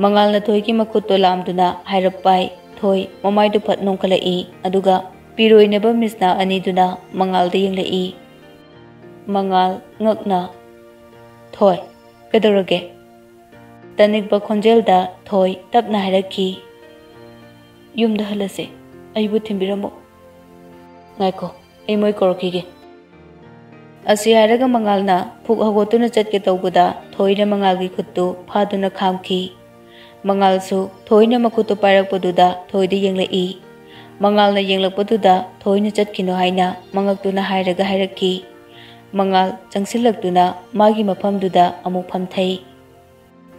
ꯃꯉꯥꯜꯅ ꯊꯣꯏꯒꯤ ꯃꯈꯨꯠꯇꯣ ꯂꯥꯝꯗꯨꯅ ꯍꯥꯏꯔꯞ ꯄꯥꯏ꯫ ꯊꯣꯏ ꯃꯃꯥꯏꯗꯨ ꯐꯠ ꯅꯣꯟꯈꯠꯂꯛꯏ, ꯑꯗꯨꯒ ꯄꯤꯔꯣꯏꯅꯕ ꯃꯤꯁꯅꯥ ꯑꯅꯤꯗꯨꯅ ꯃꯉꯥꯜꯗ ꯌꯦꯡꯂꯛꯏ꯫ ꯃꯉꯥꯜ ꯉꯛꯅ, "ꯊꯣꯏ, ꯀꯩꯗꯧꯔꯒꯦ?" ꯇꯅꯤꯛꯄ ꯈꯣꯟꯖꯦꯜꯗ ꯊꯣꯏ ꯇꯞꯅ ꯍꯥꯏꯔꯛꯈꯤ, "ꯌꯨꯝꯗ ꯍꯜꯂꯁꯦ, ꯑꯩꯕꯨ ꯊꯤꯟꯕꯤꯔꯝꯃꯣ꯫" "ꯉꯥꯏꯈꯣ, ꯑꯩ ꯃꯣꯏ ꯀꯧꯔꯛꯈꯤꯒꯦ꯫" ꯑꯁꯤ ꯍꯥꯏꯔꯒ ꯃꯉꯥꯜꯅ ꯐꯨꯛ ꯍꯧꯒꯠꯇꯨꯅ ꯆꯠꯀꯦ ꯇꯧꯕꯗ ꯊꯣꯏꯅ ꯃꯉꯥꯜꯒꯤ ꯈꯨꯠꯇꯨ ꯐꯥꯗꯨꯅ ꯈꯥꯝꯈꯤ꯫ ꯃꯉꯥꯜꯁꯨ ꯊꯣꯏꯅ ꯃꯈꯨꯠꯇꯨ ꯄꯥꯏꯔꯛꯄꯗꯨꯗ ꯊꯣꯏꯗ ꯌꯦꯡꯂꯛꯏ꯫ ꯃꯉꯥꯜꯅ ꯌꯦꯡꯂꯛꯄꯗꯨꯗ ꯊꯣꯏꯅ ꯆꯠꯈꯤꯅꯨ ꯍꯥꯏꯅ ꯃꯉꯛꯇꯨꯅ ꯍꯥꯏꯔꯒ ꯍꯥꯏꯔꯛꯈꯤ꯫ ꯃꯉꯥꯜ ꯆꯪꯁꯤꯜꯂꯛꯇꯨꯅ ꯃꯥꯒꯤ ꯃꯐꯝꯗꯨꯗ ꯑꯃꯨꯛ ꯐꯝꯊꯩ꯫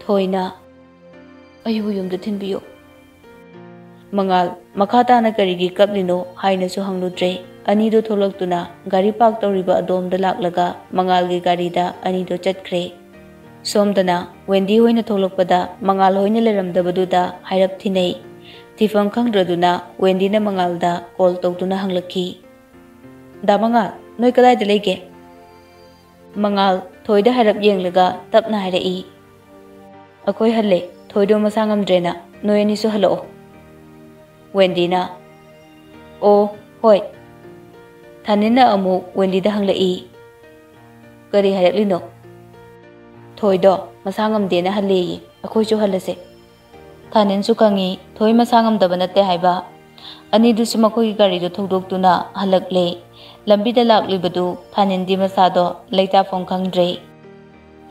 ꯊꯣꯏꯅ, "ꯑꯩꯕꯨ ꯌꯨꯝꯗ ꯊꯤꯟꯕꯤꯌꯨ꯫" ꯃꯉꯥꯜ ꯃꯈꯥ ꯇꯥꯅ ꯀꯔꯤꯒꯤ ꯀꯞꯂꯤꯅꯣ ꯍꯥꯏꯅꯁꯨ ꯍꯪꯂꯨꯗ꯭ꯔꯦ꯫ ꯑꯅꯤꯗꯣ ꯊꯣꯛꯂꯛꯇꯨꯅ ꯒꯥꯔꯤ ꯄꯥꯔꯛ ꯇꯧꯔꯤꯕ ꯑꯗꯣꯝꯗ ꯂꯥꯛꯂꯒ ꯃꯉꯥꯜꯒꯤ ꯒꯥꯔꯤꯗ ꯑꯅꯤꯗꯣ ꯆꯠꯈ꯭ꯔꯦ꯫ ꯁꯣꯝꯗꯅ ꯋꯦꯟꯗꯤ ꯍꯣꯏꯅ ꯊꯣꯛꯂꯛꯄꯗ ꯃꯉꯥꯜ ꯍꯣꯏꯅ ꯂꯩꯔꯝꯗꯕꯗꯨꯗ ꯍꯥꯏꯔꯞ ꯊꯤꯅꯩ꯫ ꯊꯤꯐꯝ ꯈꯪꯗ꯭ꯔꯗꯨꯅ ꯋꯦꯟꯗꯤꯅ ꯃꯉꯥꯜꯗ ꯀꯣꯜ ꯇꯧꯗꯨꯅ ꯍꯪꯂꯛꯈꯤ, "ꯗꯥ ꯃꯉꯥꯜ, ꯅꯣꯏ ꯀꯗꯥꯏꯗ ꯂꯩꯒꯦ?" ꯃꯉꯥꯜ ꯊꯣꯏꯗ ꯍꯥꯏꯔꯞ ꯌꯦꯡꯂꯒ ꯇꯞꯅ ꯍꯥꯏꯔꯛꯏ, "ꯑꯩꯈꯣꯏ ꯍꯜꯂꯦ, ꯊꯣꯏꯗꯣ ꯃꯁꯥ ꯉꯝꯗ꯭ꯔꯦꯅ, ꯅꯣꯏ ꯑꯅꯤꯁꯨ ꯍꯜꯂꯛꯑꯣ꯫" ꯋꯦꯟꯗꯤꯅ, "ꯑꯣ, ꯍꯣꯏ꯫" ꯊꯥꯅꯤꯟꯅ ꯑꯃꯨꯛ ꯋꯦꯟꯗꯤꯗ ꯍꯪꯂꯛꯏ, "ꯀꯔꯤ ꯍꯥꯏꯔꯛꯂꯤꯅꯣ?" "ꯊꯣꯏꯗꯣ ꯃꯁꯥ ꯉꯝꯗꯦꯅ ꯍꯜꯂꯦꯌꯦ꯫ ꯑꯩꯈꯣꯏꯁꯨ ꯍꯜꯂꯁꯦ꯫ ꯊꯥꯅꯤꯟꯁꯨ ꯈꯪꯏ ꯊꯣꯏ ꯃꯁꯥ ꯉꯝꯗꯕ ꯅꯠꯇꯦ ꯍꯥꯏꯕ꯫ ꯑꯅꯤꯗꯨꯁꯨ ꯃꯈꯣꯏꯒꯤ ꯒꯥꯔꯤꯗꯨ ꯊꯧꯗꯣꯛꯇꯨꯅ ꯍꯜꯂꯛꯂꯦ꯫ ꯂꯝꯕꯤꯗ ꯂꯥꯛꯂꯤꯕꯗꯨ ꯊꯥꯅꯤꯟꯗꯤ ꯃꯁꯥꯗꯣ ꯂꯩꯇꯥꯐꯝ ꯈꯪꯗ꯭ꯔꯦ꯫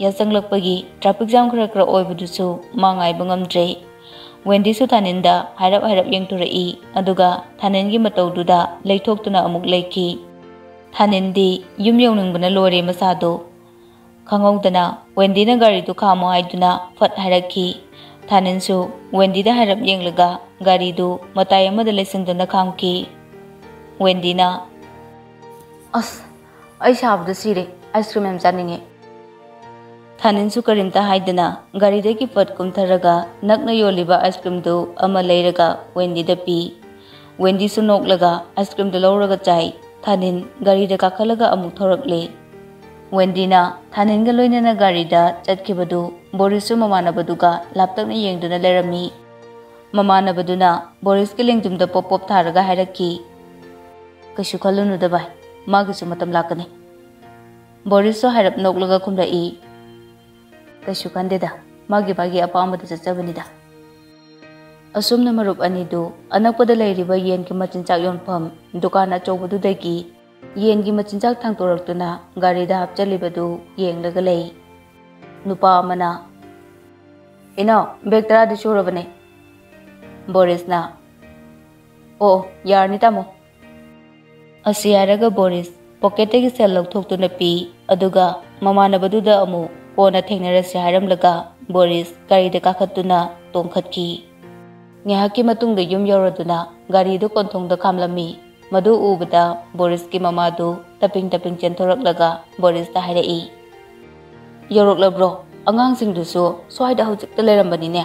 ꯌꯥꯆꯪꯂꯛꯄꯒꯤ ꯇ꯭ꯔꯥꯐꯤꯛ ꯖꯥꯝ ꯈꯔ ꯈꯔ ꯑꯣꯏꯕꯗꯨꯁꯨ ꯃꯥ ꯉꯥꯏꯕ ꯉꯝꯗ꯭ꯔꯦ꯫ ꯋꯦꯟꯗꯤꯁꯨ ꯊꯥꯅꯤꯟꯗ ꯍꯥꯏꯔꯞ ꯍꯥꯏꯔꯞ ꯌꯦꯡꯊꯣꯔꯛꯏ, ꯑꯗꯨꯒ ꯊꯥꯅꯤꯟꯒꯤ ꯃꯇꯧꯗꯨꯗ ꯂꯩꯊꯣꯛꯇꯨꯅ ꯑꯃꯨꯛ ꯂꯩꯈꯤ꯫ ꯊꯥꯅꯤꯟꯗꯤ ꯌꯨꯝ ꯌꯧꯅꯤꯡꯕꯅ ꯂꯣꯏꯔꯦ ꯃꯁꯥꯗꯣ꯫ ꯈꯪꯍꯧꯗꯅ ꯋꯦꯟꯗꯤꯅ ꯒꯥꯔꯤꯗꯨ ꯈꯥꯝꯃꯣ ꯍꯥꯏꯗꯨꯅ ꯐꯠ ꯍꯥꯏꯔꯛꯈꯤ꯫ ꯊꯥꯅꯤꯟꯁꯨ ꯋꯦꯟꯗꯤꯗ ꯍꯥꯏꯔꯞ ꯌꯦꯡꯂꯒ ꯒꯥꯔꯤꯗꯨ ꯃꯇꯥꯏ ꯑꯃꯗ ꯂꯩꯁꯤꯟꯗꯨꯅ ꯈꯥꯝꯈꯤ꯫ ꯋꯦꯟꯗꯤꯅ, "ꯑꯁ, ꯑꯩ ꯁꯥꯕꯗ ꯁꯤꯔꯦ, ꯑꯥꯏꯁ ꯀ꯭ꯔꯤꯝ ꯌꯥꯝ ꯆꯥꯅꯤꯡꯉꯦ꯫" ꯊꯥꯅꯤꯟꯁꯨ ꯀꯔꯤꯝꯇ ꯍꯥꯏꯗꯅ ꯒꯥꯔꯤꯗꯒꯤ ꯐꯠ ꯀꯨꯝꯊꯔꯒ ꯅꯛꯅ ꯌꯣꯜꯂꯤꯕ ꯑꯥꯏꯁ ꯀ꯭ꯔꯤꯝꯗꯨ ꯑꯃ ꯂꯩꯔꯒ ꯋꯦꯟꯗꯤꯗ ꯄꯤ꯫ ꯋꯦꯟꯗꯤꯁꯨ ꯅꯣꯛꯂꯒ ꯑꯥꯏꯁ ꯀ꯭ꯔꯤꯝꯗꯨ ꯂꯧꯔꯒ ꯆꯥꯏ꯫ ꯊꯥꯅꯤꯟ ꯒꯥꯔꯤꯗ ꯀꯥꯈꯠꯂꯒ ꯑꯃꯨꯛ ꯊꯧꯔꯛꯂꯦ꯫ ꯋꯦꯟꯗꯤꯅ ꯊꯥꯅꯤꯟꯒ ꯂꯣꯏꯅꯅ ꯒꯥꯔꯤꯗ ꯆꯠꯈꯤꯕꯗꯨ ꯕꯣꯔꯤꯁꯁꯨ ꯃꯃꯥꯟꯅꯕꯗꯨꯒ ꯂꯥꯞꯇꯛꯅ ꯌꯦꯡꯗꯨꯅ ꯂꯩꯔꯝꯃꯤ꯫ ꯃꯃꯥꯟꯅꯕꯗꯨꯅ ꯕꯣꯔꯤꯁꯀꯤ ꯂꯦꯡꯖꯨꯝꯗ ꯄꯣꯞ ꯄꯣꯞ ꯊꯥꯔꯒ ꯍꯥꯏꯔꯛꯈꯤ, "ꯀꯩꯁꯨ ꯈꯜꯂꯨꯅꯨꯗ ꯚꯥꯏ, ꯃꯥꯒꯤꯁꯨ ꯃꯇꯝ ꯂꯥꯛꯀꯅꯤ꯫" ꯕꯣꯔꯤꯁꯁꯨ ꯍꯥꯏꯔꯞ ꯅꯣꯛꯂꯒ ꯈꯨꯝꯂꯛꯏ, "ꯀꯩꯁꯨ ꯈꯟꯗꯦꯗ, ꯃꯥꯒꯤ ꯃꯥꯒꯤ ꯑꯄꯥꯝꯕꯗ ꯆꯠꯆꯕꯅꯤꯗ꯫" ꯑꯁꯨꯝꯅ ꯃꯔꯨꯞ ꯑꯅꯤꯗꯨ ꯑꯅꯛꯄꯗ ꯂꯩꯔꯤꯕ ꯌꯦꯟꯒꯤ ꯃꯆꯤꯟꯖꯥꯛ ꯌꯣꯟꯐꯝ ꯗꯨꯀꯥꯟ ꯑꯆꯧꯕꯗꯨꯗꯒꯤ ꯌꯦꯟꯒꯤ ꯃꯆꯤꯟꯖꯥꯛ ꯊꯥꯡꯇꯣꯔꯛꯇꯨꯅ ꯒꯥꯔꯤꯗ ꯍꯥꯞꯆꯜꯂꯤꯕꯗꯨ ꯌꯦꯡꯂꯒ ꯂꯩ꯫ ꯅꯨꯄꯥ ꯑꯃꯅ, "ꯏꯅꯥꯎ, ꯕꯦꯒ ꯇꯔꯥꯗꯤ ꯁꯨꯔꯕꯅꯦ꯫" ꯕꯣꯔꯤꯁꯅ, "ꯑꯣ, ꯌꯥꯔꯅꯤ ꯇꯥꯃꯣ꯫" ꯑꯁꯤ ꯍꯥꯏꯔꯒ ꯕꯣꯔꯤꯁ ꯄꯣꯀꯦꯠꯇꯒꯤ ꯁꯦꯜ ꯂꯧꯊꯣꯛꯇꯨꯅ ꯄꯤ, ꯑꯗꯨꯒ ꯃꯃꯥꯟꯅꯕꯗꯨꯗ ꯑꯃꯨꯛ ꯀꯣꯟꯅ ꯊꯦꯡꯅꯔꯁꯤ ꯍꯥꯏꯔꯝꯂꯒ ꯕꯣꯔꯤꯁ ꯒꯥꯔꯤꯗ ꯀꯥꯈꯠꯇꯨꯅ ꯇꯣꯡꯈꯠꯈꯤ꯫ ꯉꯥꯏꯍꯥꯛꯀꯤ ꯃꯇꯨꯡꯗ ꯌꯨꯝ ꯌꯧꯔꯗꯨꯅ ꯒꯥꯔꯤꯗꯨ ꯀꯣꯟꯊꯣꯡꯗ ꯈꯥꯝꯂꯝꯃꯤ꯫ ꯃꯗꯨ ꯎꯕꯗ ꯕꯣꯔꯤꯁꯀꯤ ꯃꯃꯥꯗꯨ ꯇꯞꯄꯤꯡ ꯇꯞꯄꯤꯡ ꯆꯦꯟꯊꯣꯔꯛꯂꯒ ꯕꯣꯔꯤꯁꯇ ꯍꯥꯏꯔꯛꯏ, "ꯌꯧꯔꯛꯂꯕ꯭ꯔꯣ? ꯑꯉꯥꯡꯁꯤꯡꯗꯨꯁꯨ ꯁ꯭ꯋꯥꯏꯗ ꯍꯧꯖꯤꯛꯇ ꯂꯩꯔꯝꯕꯅꯤꯅꯦ꯫"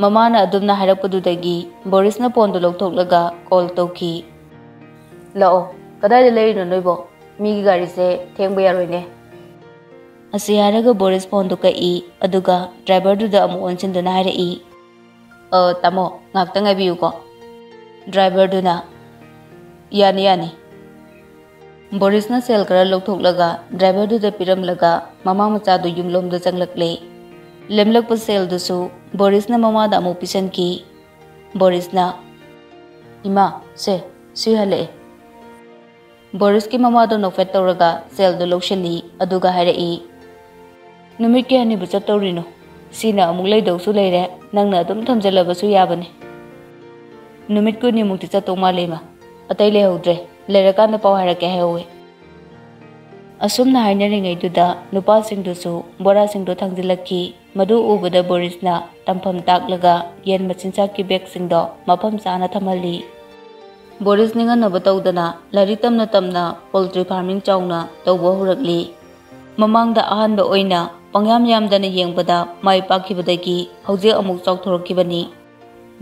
ꯃꯃꯥꯅ ꯑꯗꯨꯝꯅ ꯍꯥꯏꯔꯛꯄꯗꯨꯗꯒꯤ ꯕꯣꯔꯤꯁꯅ ꯐꯣꯟꯗꯨ ꯂꯧꯊꯣꯛꯂꯒ ꯀꯣꯜ ꯇꯧꯈꯤ꯫ "ꯂꯥꯛꯑꯣ, ꯀꯗꯥꯏꯗ ꯂꯩꯔꯤꯅꯣ ꯅꯣꯏꯕꯣ? ꯃꯤꯒꯤ ꯒꯥꯔꯤꯁꯦ ꯊꯦꯡꯕ ꯌꯥꯔꯣꯏꯅꯦ꯫" ꯑꯁꯤ ꯍꯥꯏꯔꯒ ꯕꯣꯔꯤꯁ ꯐꯣꯟꯗꯨ ꯀꯛꯏ, ꯑꯗꯨꯒ ꯗ꯭ꯔꯥꯏꯚꯔꯗꯨꯗ ꯑꯃꯨꯛ ꯑꯣꯟꯁꯤꯟꯗꯨꯅ ꯍꯥꯏꯔꯛꯏ, "ꯑ, ꯇꯥꯃꯣ, ꯉꯥꯛꯇ ꯉꯥꯏꯕꯤꯌꯨꯀꯣ꯫" ꯗ꯭ꯔꯥꯏꯚꯔꯗꯨꯅ, "ꯌꯥꯅꯤ, ꯌꯥꯅꯤ꯫" ꯕꯣꯔꯤꯁꯅ ꯁꯦꯜ ꯈꯔ ꯂꯧꯊꯣꯛꯂꯒ ꯗ꯭ꯔꯥꯏꯚꯔꯗꯨꯗ ꯄꯤꯔꯝꯂꯒ ꯃꯃꯥ ꯃꯆꯥꯗꯨ ꯌꯨꯝꯂꯣꯝꯗ ꯆꯪꯂꯛꯂꯦ꯫ ꯂꯦꯝꯂꯛꯄ ꯁꯦꯜꯗꯨꯁꯨ ꯕꯣꯔꯤꯁꯅ ꯃꯃꯥꯗ ꯑꯃꯨꯛ ꯄꯤꯁꯟꯈꯤ꯫ ꯕꯣꯔꯤꯁꯅ, "ꯏꯃꯥ, ꯁꯦ, ꯁꯤ ꯍꯜꯂꯛꯑꯦ꯫" ꯕꯣꯔꯤꯁꯀꯤ ꯃꯃꯥꯗꯣ ꯅꯣꯛꯐꯦꯠ ꯇꯧꯔꯒ ꯁꯦꯜꯗꯣ ꯂꯧꯁꯤꯜꯂꯤ, ꯑꯗꯨꯒ ꯍꯥꯏꯔꯛꯏ, "ꯅꯨꯃꯤꯠ ꯀꯌꯥꯅꯤꯕꯨ ꯆꯠꯇꯧꯔꯤꯅꯣ? ꯁꯤꯅ ꯑꯃꯨꯛ ꯂꯩꯗꯧꯁꯨ ꯂꯩꯔꯦ, ꯅꯪꯅ ꯑꯗꯨꯝ ꯊꯝꯖꯤꯜꯂꯕꯁꯨ ꯌꯥꯕꯅꯤ꯫" "ꯅꯨꯃꯤꯠ ꯀꯨꯟꯅꯤꯃꯨꯛꯇꯤ ꯆꯠꯇꯧ ꯃꯥꯜꯂꯦ, ꯏꯃꯥ꯫ ꯑꯇꯩ ꯂꯩꯍꯧꯗ꯭ꯔꯦ, ꯂꯩꯔꯀꯥꯟꯗ ꯄꯥꯎ ꯍꯥꯏꯔꯛꯀꯦ ꯍꯥꯏꯍꯧꯋꯦ꯫" ꯑꯁꯨꯝꯅ ꯍꯥꯏꯅꯔꯤꯉꯩꯗꯨꯗ ꯅꯨꯄꯥꯁꯤꯡꯗꯨꯁꯨ ꯕꯣꯔꯥꯁꯤꯡꯗꯣ ꯊꯥꯡꯖꯤꯜꯂꯛꯈꯤ꯫ ꯃꯗꯨ ꯎꯕꯗ ꯕꯣꯔꯤꯁꯅ ꯇꯝꯐꯝ ꯇꯥꯛꯂꯒ ꯌꯦꯟ ꯃꯆꯤꯟꯖꯥꯛꯀꯤ ꯕꯦꯒꯁꯤꯡꯗꯣ ꯃꯐꯝ ꯆꯥꯅ ꯊꯝꯍꯜꯂꯤ꯫ ꯕꯣꯔꯤꯁ ꯅꯤꯡꯍꯟꯅꯕ ꯇꯧꯗꯅ ꯂꯥꯏꯔꯤꯛ ꯇꯝꯅ ꯇꯝꯅ ꯄꯣꯜꯇ꯭ꯔꯤ ꯐꯥꯔꯃꯤꯡ ꯆꯥꯎꯅ ꯇꯧꯕ ꯍꯧꯔꯛꯂꯤ꯫ ꯃꯃꯥꯡꯗ ꯑꯍꯥꯟꯕ ꯑꯣꯏꯅ ꯄꯪꯌꯥꯝ ꯌꯥꯝꯗꯅ ꯌꯦꯡꯕꯗ ꯃꯥꯏ ꯄꯥꯛꯈꯤꯕꯗꯒꯤ ꯍꯧꯖꯤꯛ ꯑꯃꯨꯛ ꯆꯥꯎꯊꯣꯔꯛꯈꯤꯕꯅꯤ꯫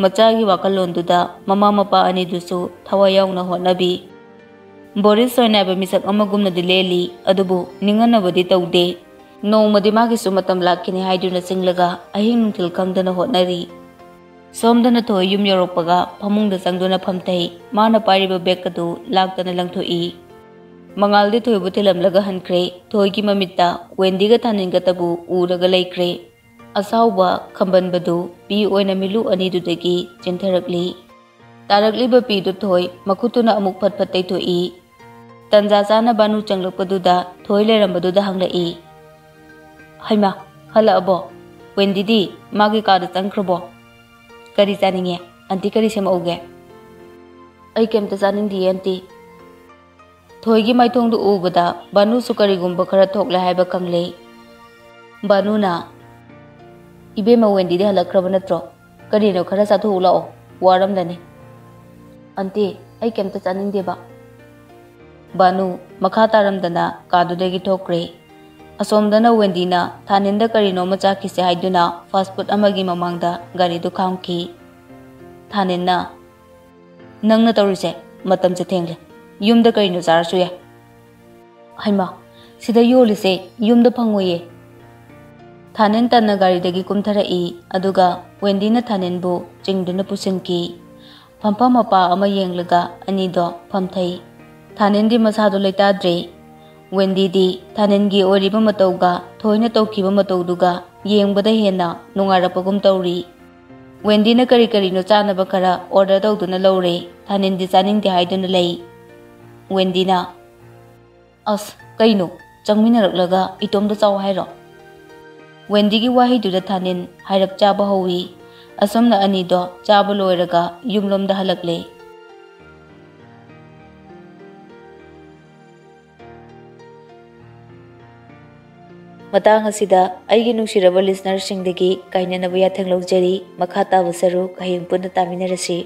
ꯃꯆꯥꯒꯤ ꯋꯥꯈꯜꯂꯣꯟꯗꯨꯗ ꯃꯃꯥ ꯃꯄꯥ ꯑꯅꯤꯗꯨꯁꯨ ꯊꯋꯥꯏ ꯌꯥꯎꯅ ꯍꯣꯠꯅꯕꯤ꯫ ꯕꯣꯔꯤꯁ ꯁꯣꯏꯅꯥꯏꯕ ꯃꯤꯁꯛ ꯑꯃꯒꯨꯝꯅꯗꯤ ꯂꯦꯜꯂꯤ, ꯑꯗꯨꯕꯨ ꯅꯤꯡꯍꯟꯅꯕꯗꯤ ꯇꯧꯗꯦ꯫ ꯅꯣꯡꯃꯗꯤ ꯃꯥꯒꯤꯁꯨ ꯃꯇꯝ ꯂꯥꯛꯈꯤꯅꯤ ꯍꯥꯏꯗꯨꯅ ꯆꯤꯡꯂꯒ ꯑꯍꯤꯡ ꯅꯨꯡꯊꯤꯜ ꯈꯪꯗꯅ ꯍꯣꯠꯅꯔꯤ꯫ ꯁꯣꯝꯗꯅ ꯊꯣꯏ ꯌꯨꯝ ꯌꯧꯔꯛꯄꯒ ꯐꯃꯨꯡꯗ ꯆꯪꯗꯨꯅ ꯐꯝꯊꯩ꯫ ꯃꯥꯅ ꯄꯥꯏꯔꯤꯕ ꯕꯦꯒ ꯑꯗꯨ ꯂꯥꯛꯇꯅ ꯂꯪꯊꯣꯛꯏ꯫ ꯃꯉꯥꯜꯗꯤ ꯊꯣꯏꯕꯨ ꯊꯤꯜꯂꯝꯂꯒ ꯍꯟꯈ꯭ꯔꯦ꯫ ꯊꯣꯏꯒꯤ ꯃꯃꯤꯠꯇ ꯋꯦꯟꯗꯤꯒ ꯊꯥꯅꯤꯟꯒꯇꯕꯨ ꯎꯔꯒ ꯂꯩꯈ꯭ꯔꯦ꯫ ꯑꯁꯥꯎꯕ ꯈꯝꯕꯟꯕꯗꯨ ꯄꯤ ꯑꯣꯏꯅ ꯃꯤꯠꯂꯨ ꯑꯅꯤꯗꯨꯗꯒꯤ ꯆꯦꯟꯊꯔꯛꯂꯤ꯫ ꯇꯥꯔꯛꯂꯤꯕ ꯄꯤꯗꯨ ꯊꯣꯏ ꯃꯈꯨꯠꯇꯨꯅ ꯑꯃꯨꯛ ꯐꯠ ꯐꯠ ꯇꯩꯊꯣꯛꯏ꯫ ꯇꯟꯖꯥ ꯆꯥꯅ ꯕꯥꯅꯨ ꯆꯪꯂꯛꯄꯗꯨꯗ ꯊꯣꯏ ꯂꯩꯔꯝꯕꯗꯨꯗ ꯍꯪꯂꯛꯏ, "ꯍꯩꯃꯥ, ꯍꯜꯂꯛꯑꯕꯣ? ꯋꯦꯟꯗꯤꯗꯤ ꯃꯥꯒꯤ ꯀꯥꯗ ꯆꯪꯈ꯭ꯔꯕꯣ? ꯀꯔꯤ ꯆꯥꯅꯤꯡꯉꯦ? ꯑꯟꯇꯤ ꯀꯔꯤ ꯁꯦꯝꯃꯛꯎꯒꯦ?" "ꯑꯩ ꯀꯩꯝꯇ ꯆꯥꯅꯤꯡꯗꯤꯌꯦ, ꯑꯟꯇꯤ꯫" ꯊꯣꯏꯒꯤ ꯃꯥꯏꯊꯣꯡꯗꯨ ꯎꯕꯗ ꯕꯥꯅꯨꯁꯨ ꯀꯔꯤꯒꯨꯝꯕ ꯈꯔ ꯊꯣꯛꯂꯦ ꯍꯥꯏꯕ ꯈꯪꯂꯦ꯫ ꯕꯥꯅꯨꯅ, "ꯏꯕꯦꯝꯃ, ꯋꯦꯟꯗꯤꯗꯤ ꯍꯜꯂꯛꯈ꯭ꯔꯕ ꯅꯠꯇ꯭ꯔꯣ? ꯀꯔꯤꯅꯣ, ꯈꯔ ꯆꯥꯊꯣꯛꯎ ꯂꯥꯛꯑꯣ, ꯋꯥꯔꯝꯂꯅꯤ꯫" "ꯑꯟꯇꯤ, ꯑꯩ ꯀꯩꯝꯇ ꯆꯥꯅꯤꯡꯗꯦꯕ꯫" ꯕꯥꯅꯨ ꯃꯈꯥ ꯇꯥꯔꯝꯗꯅ ꯀꯥꯗꯨꯗꯒꯤ ꯊꯣꯛꯈ꯭ꯔꯦ꯫ ꯑꯁꯣꯝꯗꯅ ꯋꯦꯟꯗꯤꯅ ꯊꯥꯅꯤꯟꯗ ꯀꯔꯤꯅꯣꯃ ꯆꯥꯈꯤꯁꯦ ꯍꯥꯏꯗꯨꯅ ꯐꯥꯁ ꯐꯨꯗ ꯑꯃꯒꯤ ꯃꯃꯥꯡꯗ ꯒꯥꯔꯤꯗꯨ ꯈꯥꯝꯈꯤ꯫ ꯊꯥꯅꯤꯟꯅ, "ꯅꯪꯅ ꯇꯧꯔꯤꯁꯦ ꯃꯇꯝꯁꯦ ꯊꯦꯡꯂꯦ꯫ ꯌꯨꯝꯗ ꯀꯔꯤꯅꯣ ꯆꯥꯔꯁꯨ ꯌꯥꯏ꯫" "ꯍꯩꯃꯥ, ꯁꯤꯗ ꯌꯣꯜꯂꯤꯁꯦ ꯌꯨꯝꯗ ꯐꯪꯉꯣꯏꯌꯦ꯫" ꯊꯥꯅꯤꯟ ꯇꯟꯅ ꯒꯥꯔꯤꯗꯒꯤ ꯀꯨꯝꯊꯔꯛꯏ, ꯑꯗꯨꯒ ꯋꯦꯟꯗꯤꯅ ꯊꯥꯅꯤꯟꯕꯨ ꯆꯤꯡꯗꯨꯅ ꯄꯨꯁꯤꯟꯈꯤ꯫ ꯐꯝꯐꯝ ꯃꯄꯥ ꯑꯃ ꯌꯦꯡꯂꯒ ꯑꯅꯤꯗꯣ ꯐꯝꯊꯩ꯫ ꯊꯥꯅꯤꯟꯗꯤ ꯃꯁꯥꯗꯣ ꯂꯩꯇꯥꯗ꯭ꯔꯦ꯫ ꯋꯦꯟꯗꯤꯗꯤ ꯊꯥꯅꯤꯟꯒꯤ ꯑꯣꯏꯔꯤꯕ ꯃꯇꯧꯒ ꯊꯣꯏꯅ ꯇꯧꯈꯤꯕ ꯃꯇꯧꯗꯨꯒ ꯌꯦꯡꯕꯗ ꯍꯦꯟꯅ ꯅꯨꯡꯉꯥꯏꯔꯛꯄꯒꯨꯝ ꯇꯧꯔꯤ꯫ ꯋꯦꯟꯗꯤꯅ ꯀꯔꯤ ꯀꯔꯤꯅꯣ ꯆꯥꯅꯕ ꯈꯔ ꯑꯣꯔꯗꯔ ꯇꯧꯗꯨꯅ ꯂꯧꯔꯦ꯫ ꯊꯥꯅꯤꯟꯗꯤ ꯆꯥꯅꯤꯡꯗꯦ ꯍꯥꯏꯗꯨꯅ ꯂꯩ꯫ ꯋꯦꯟꯗꯤꯅ, "ꯑꯁ, ꯀꯩꯅꯣ? ꯆꯪꯃꯤꯟꯅꯔꯛꯂꯒ ꯏꯇꯣꯝꯇ ꯆꯥꯎ ꯍꯥꯏꯔꯣ?" ꯋꯦꯟꯗꯤꯒꯤ ꯋꯥꯍꯩꯗꯨꯗ ꯊꯥꯅꯤꯟ ꯍꯥꯏꯔꯞ ꯆꯥꯕ ꯍꯧꯋꯤ꯫ ꯑꯁꯨꯝꯅ ꯑꯅꯤꯗꯣ ꯆꯥꯕ ꯂꯣꯏꯔꯒ ꯌꯨꯝꯂꯣꯝꯗ ꯍꯜꯂꯛꯂꯦ꯫ ꯃꯇꯥꯡ ꯑꯁꯤꯗ ꯑꯩꯒꯤ ꯅꯨꯡꯁꯤꯔꯕ ꯂꯤꯁꯅꯔꯁꯤꯡꯗꯒꯤ ꯀꯥꯏꯅꯅꯕ ꯌꯥꯊꯪ ꯂꯧꯖꯔꯤ꯫ ꯃꯈꯥ ꯇꯥꯕ ꯁꯔꯨꯛ ꯍꯌꯦꯡ ꯄꯨꯟꯅ ꯇꯥꯃꯤꯟꯅꯔꯁꯤ꯫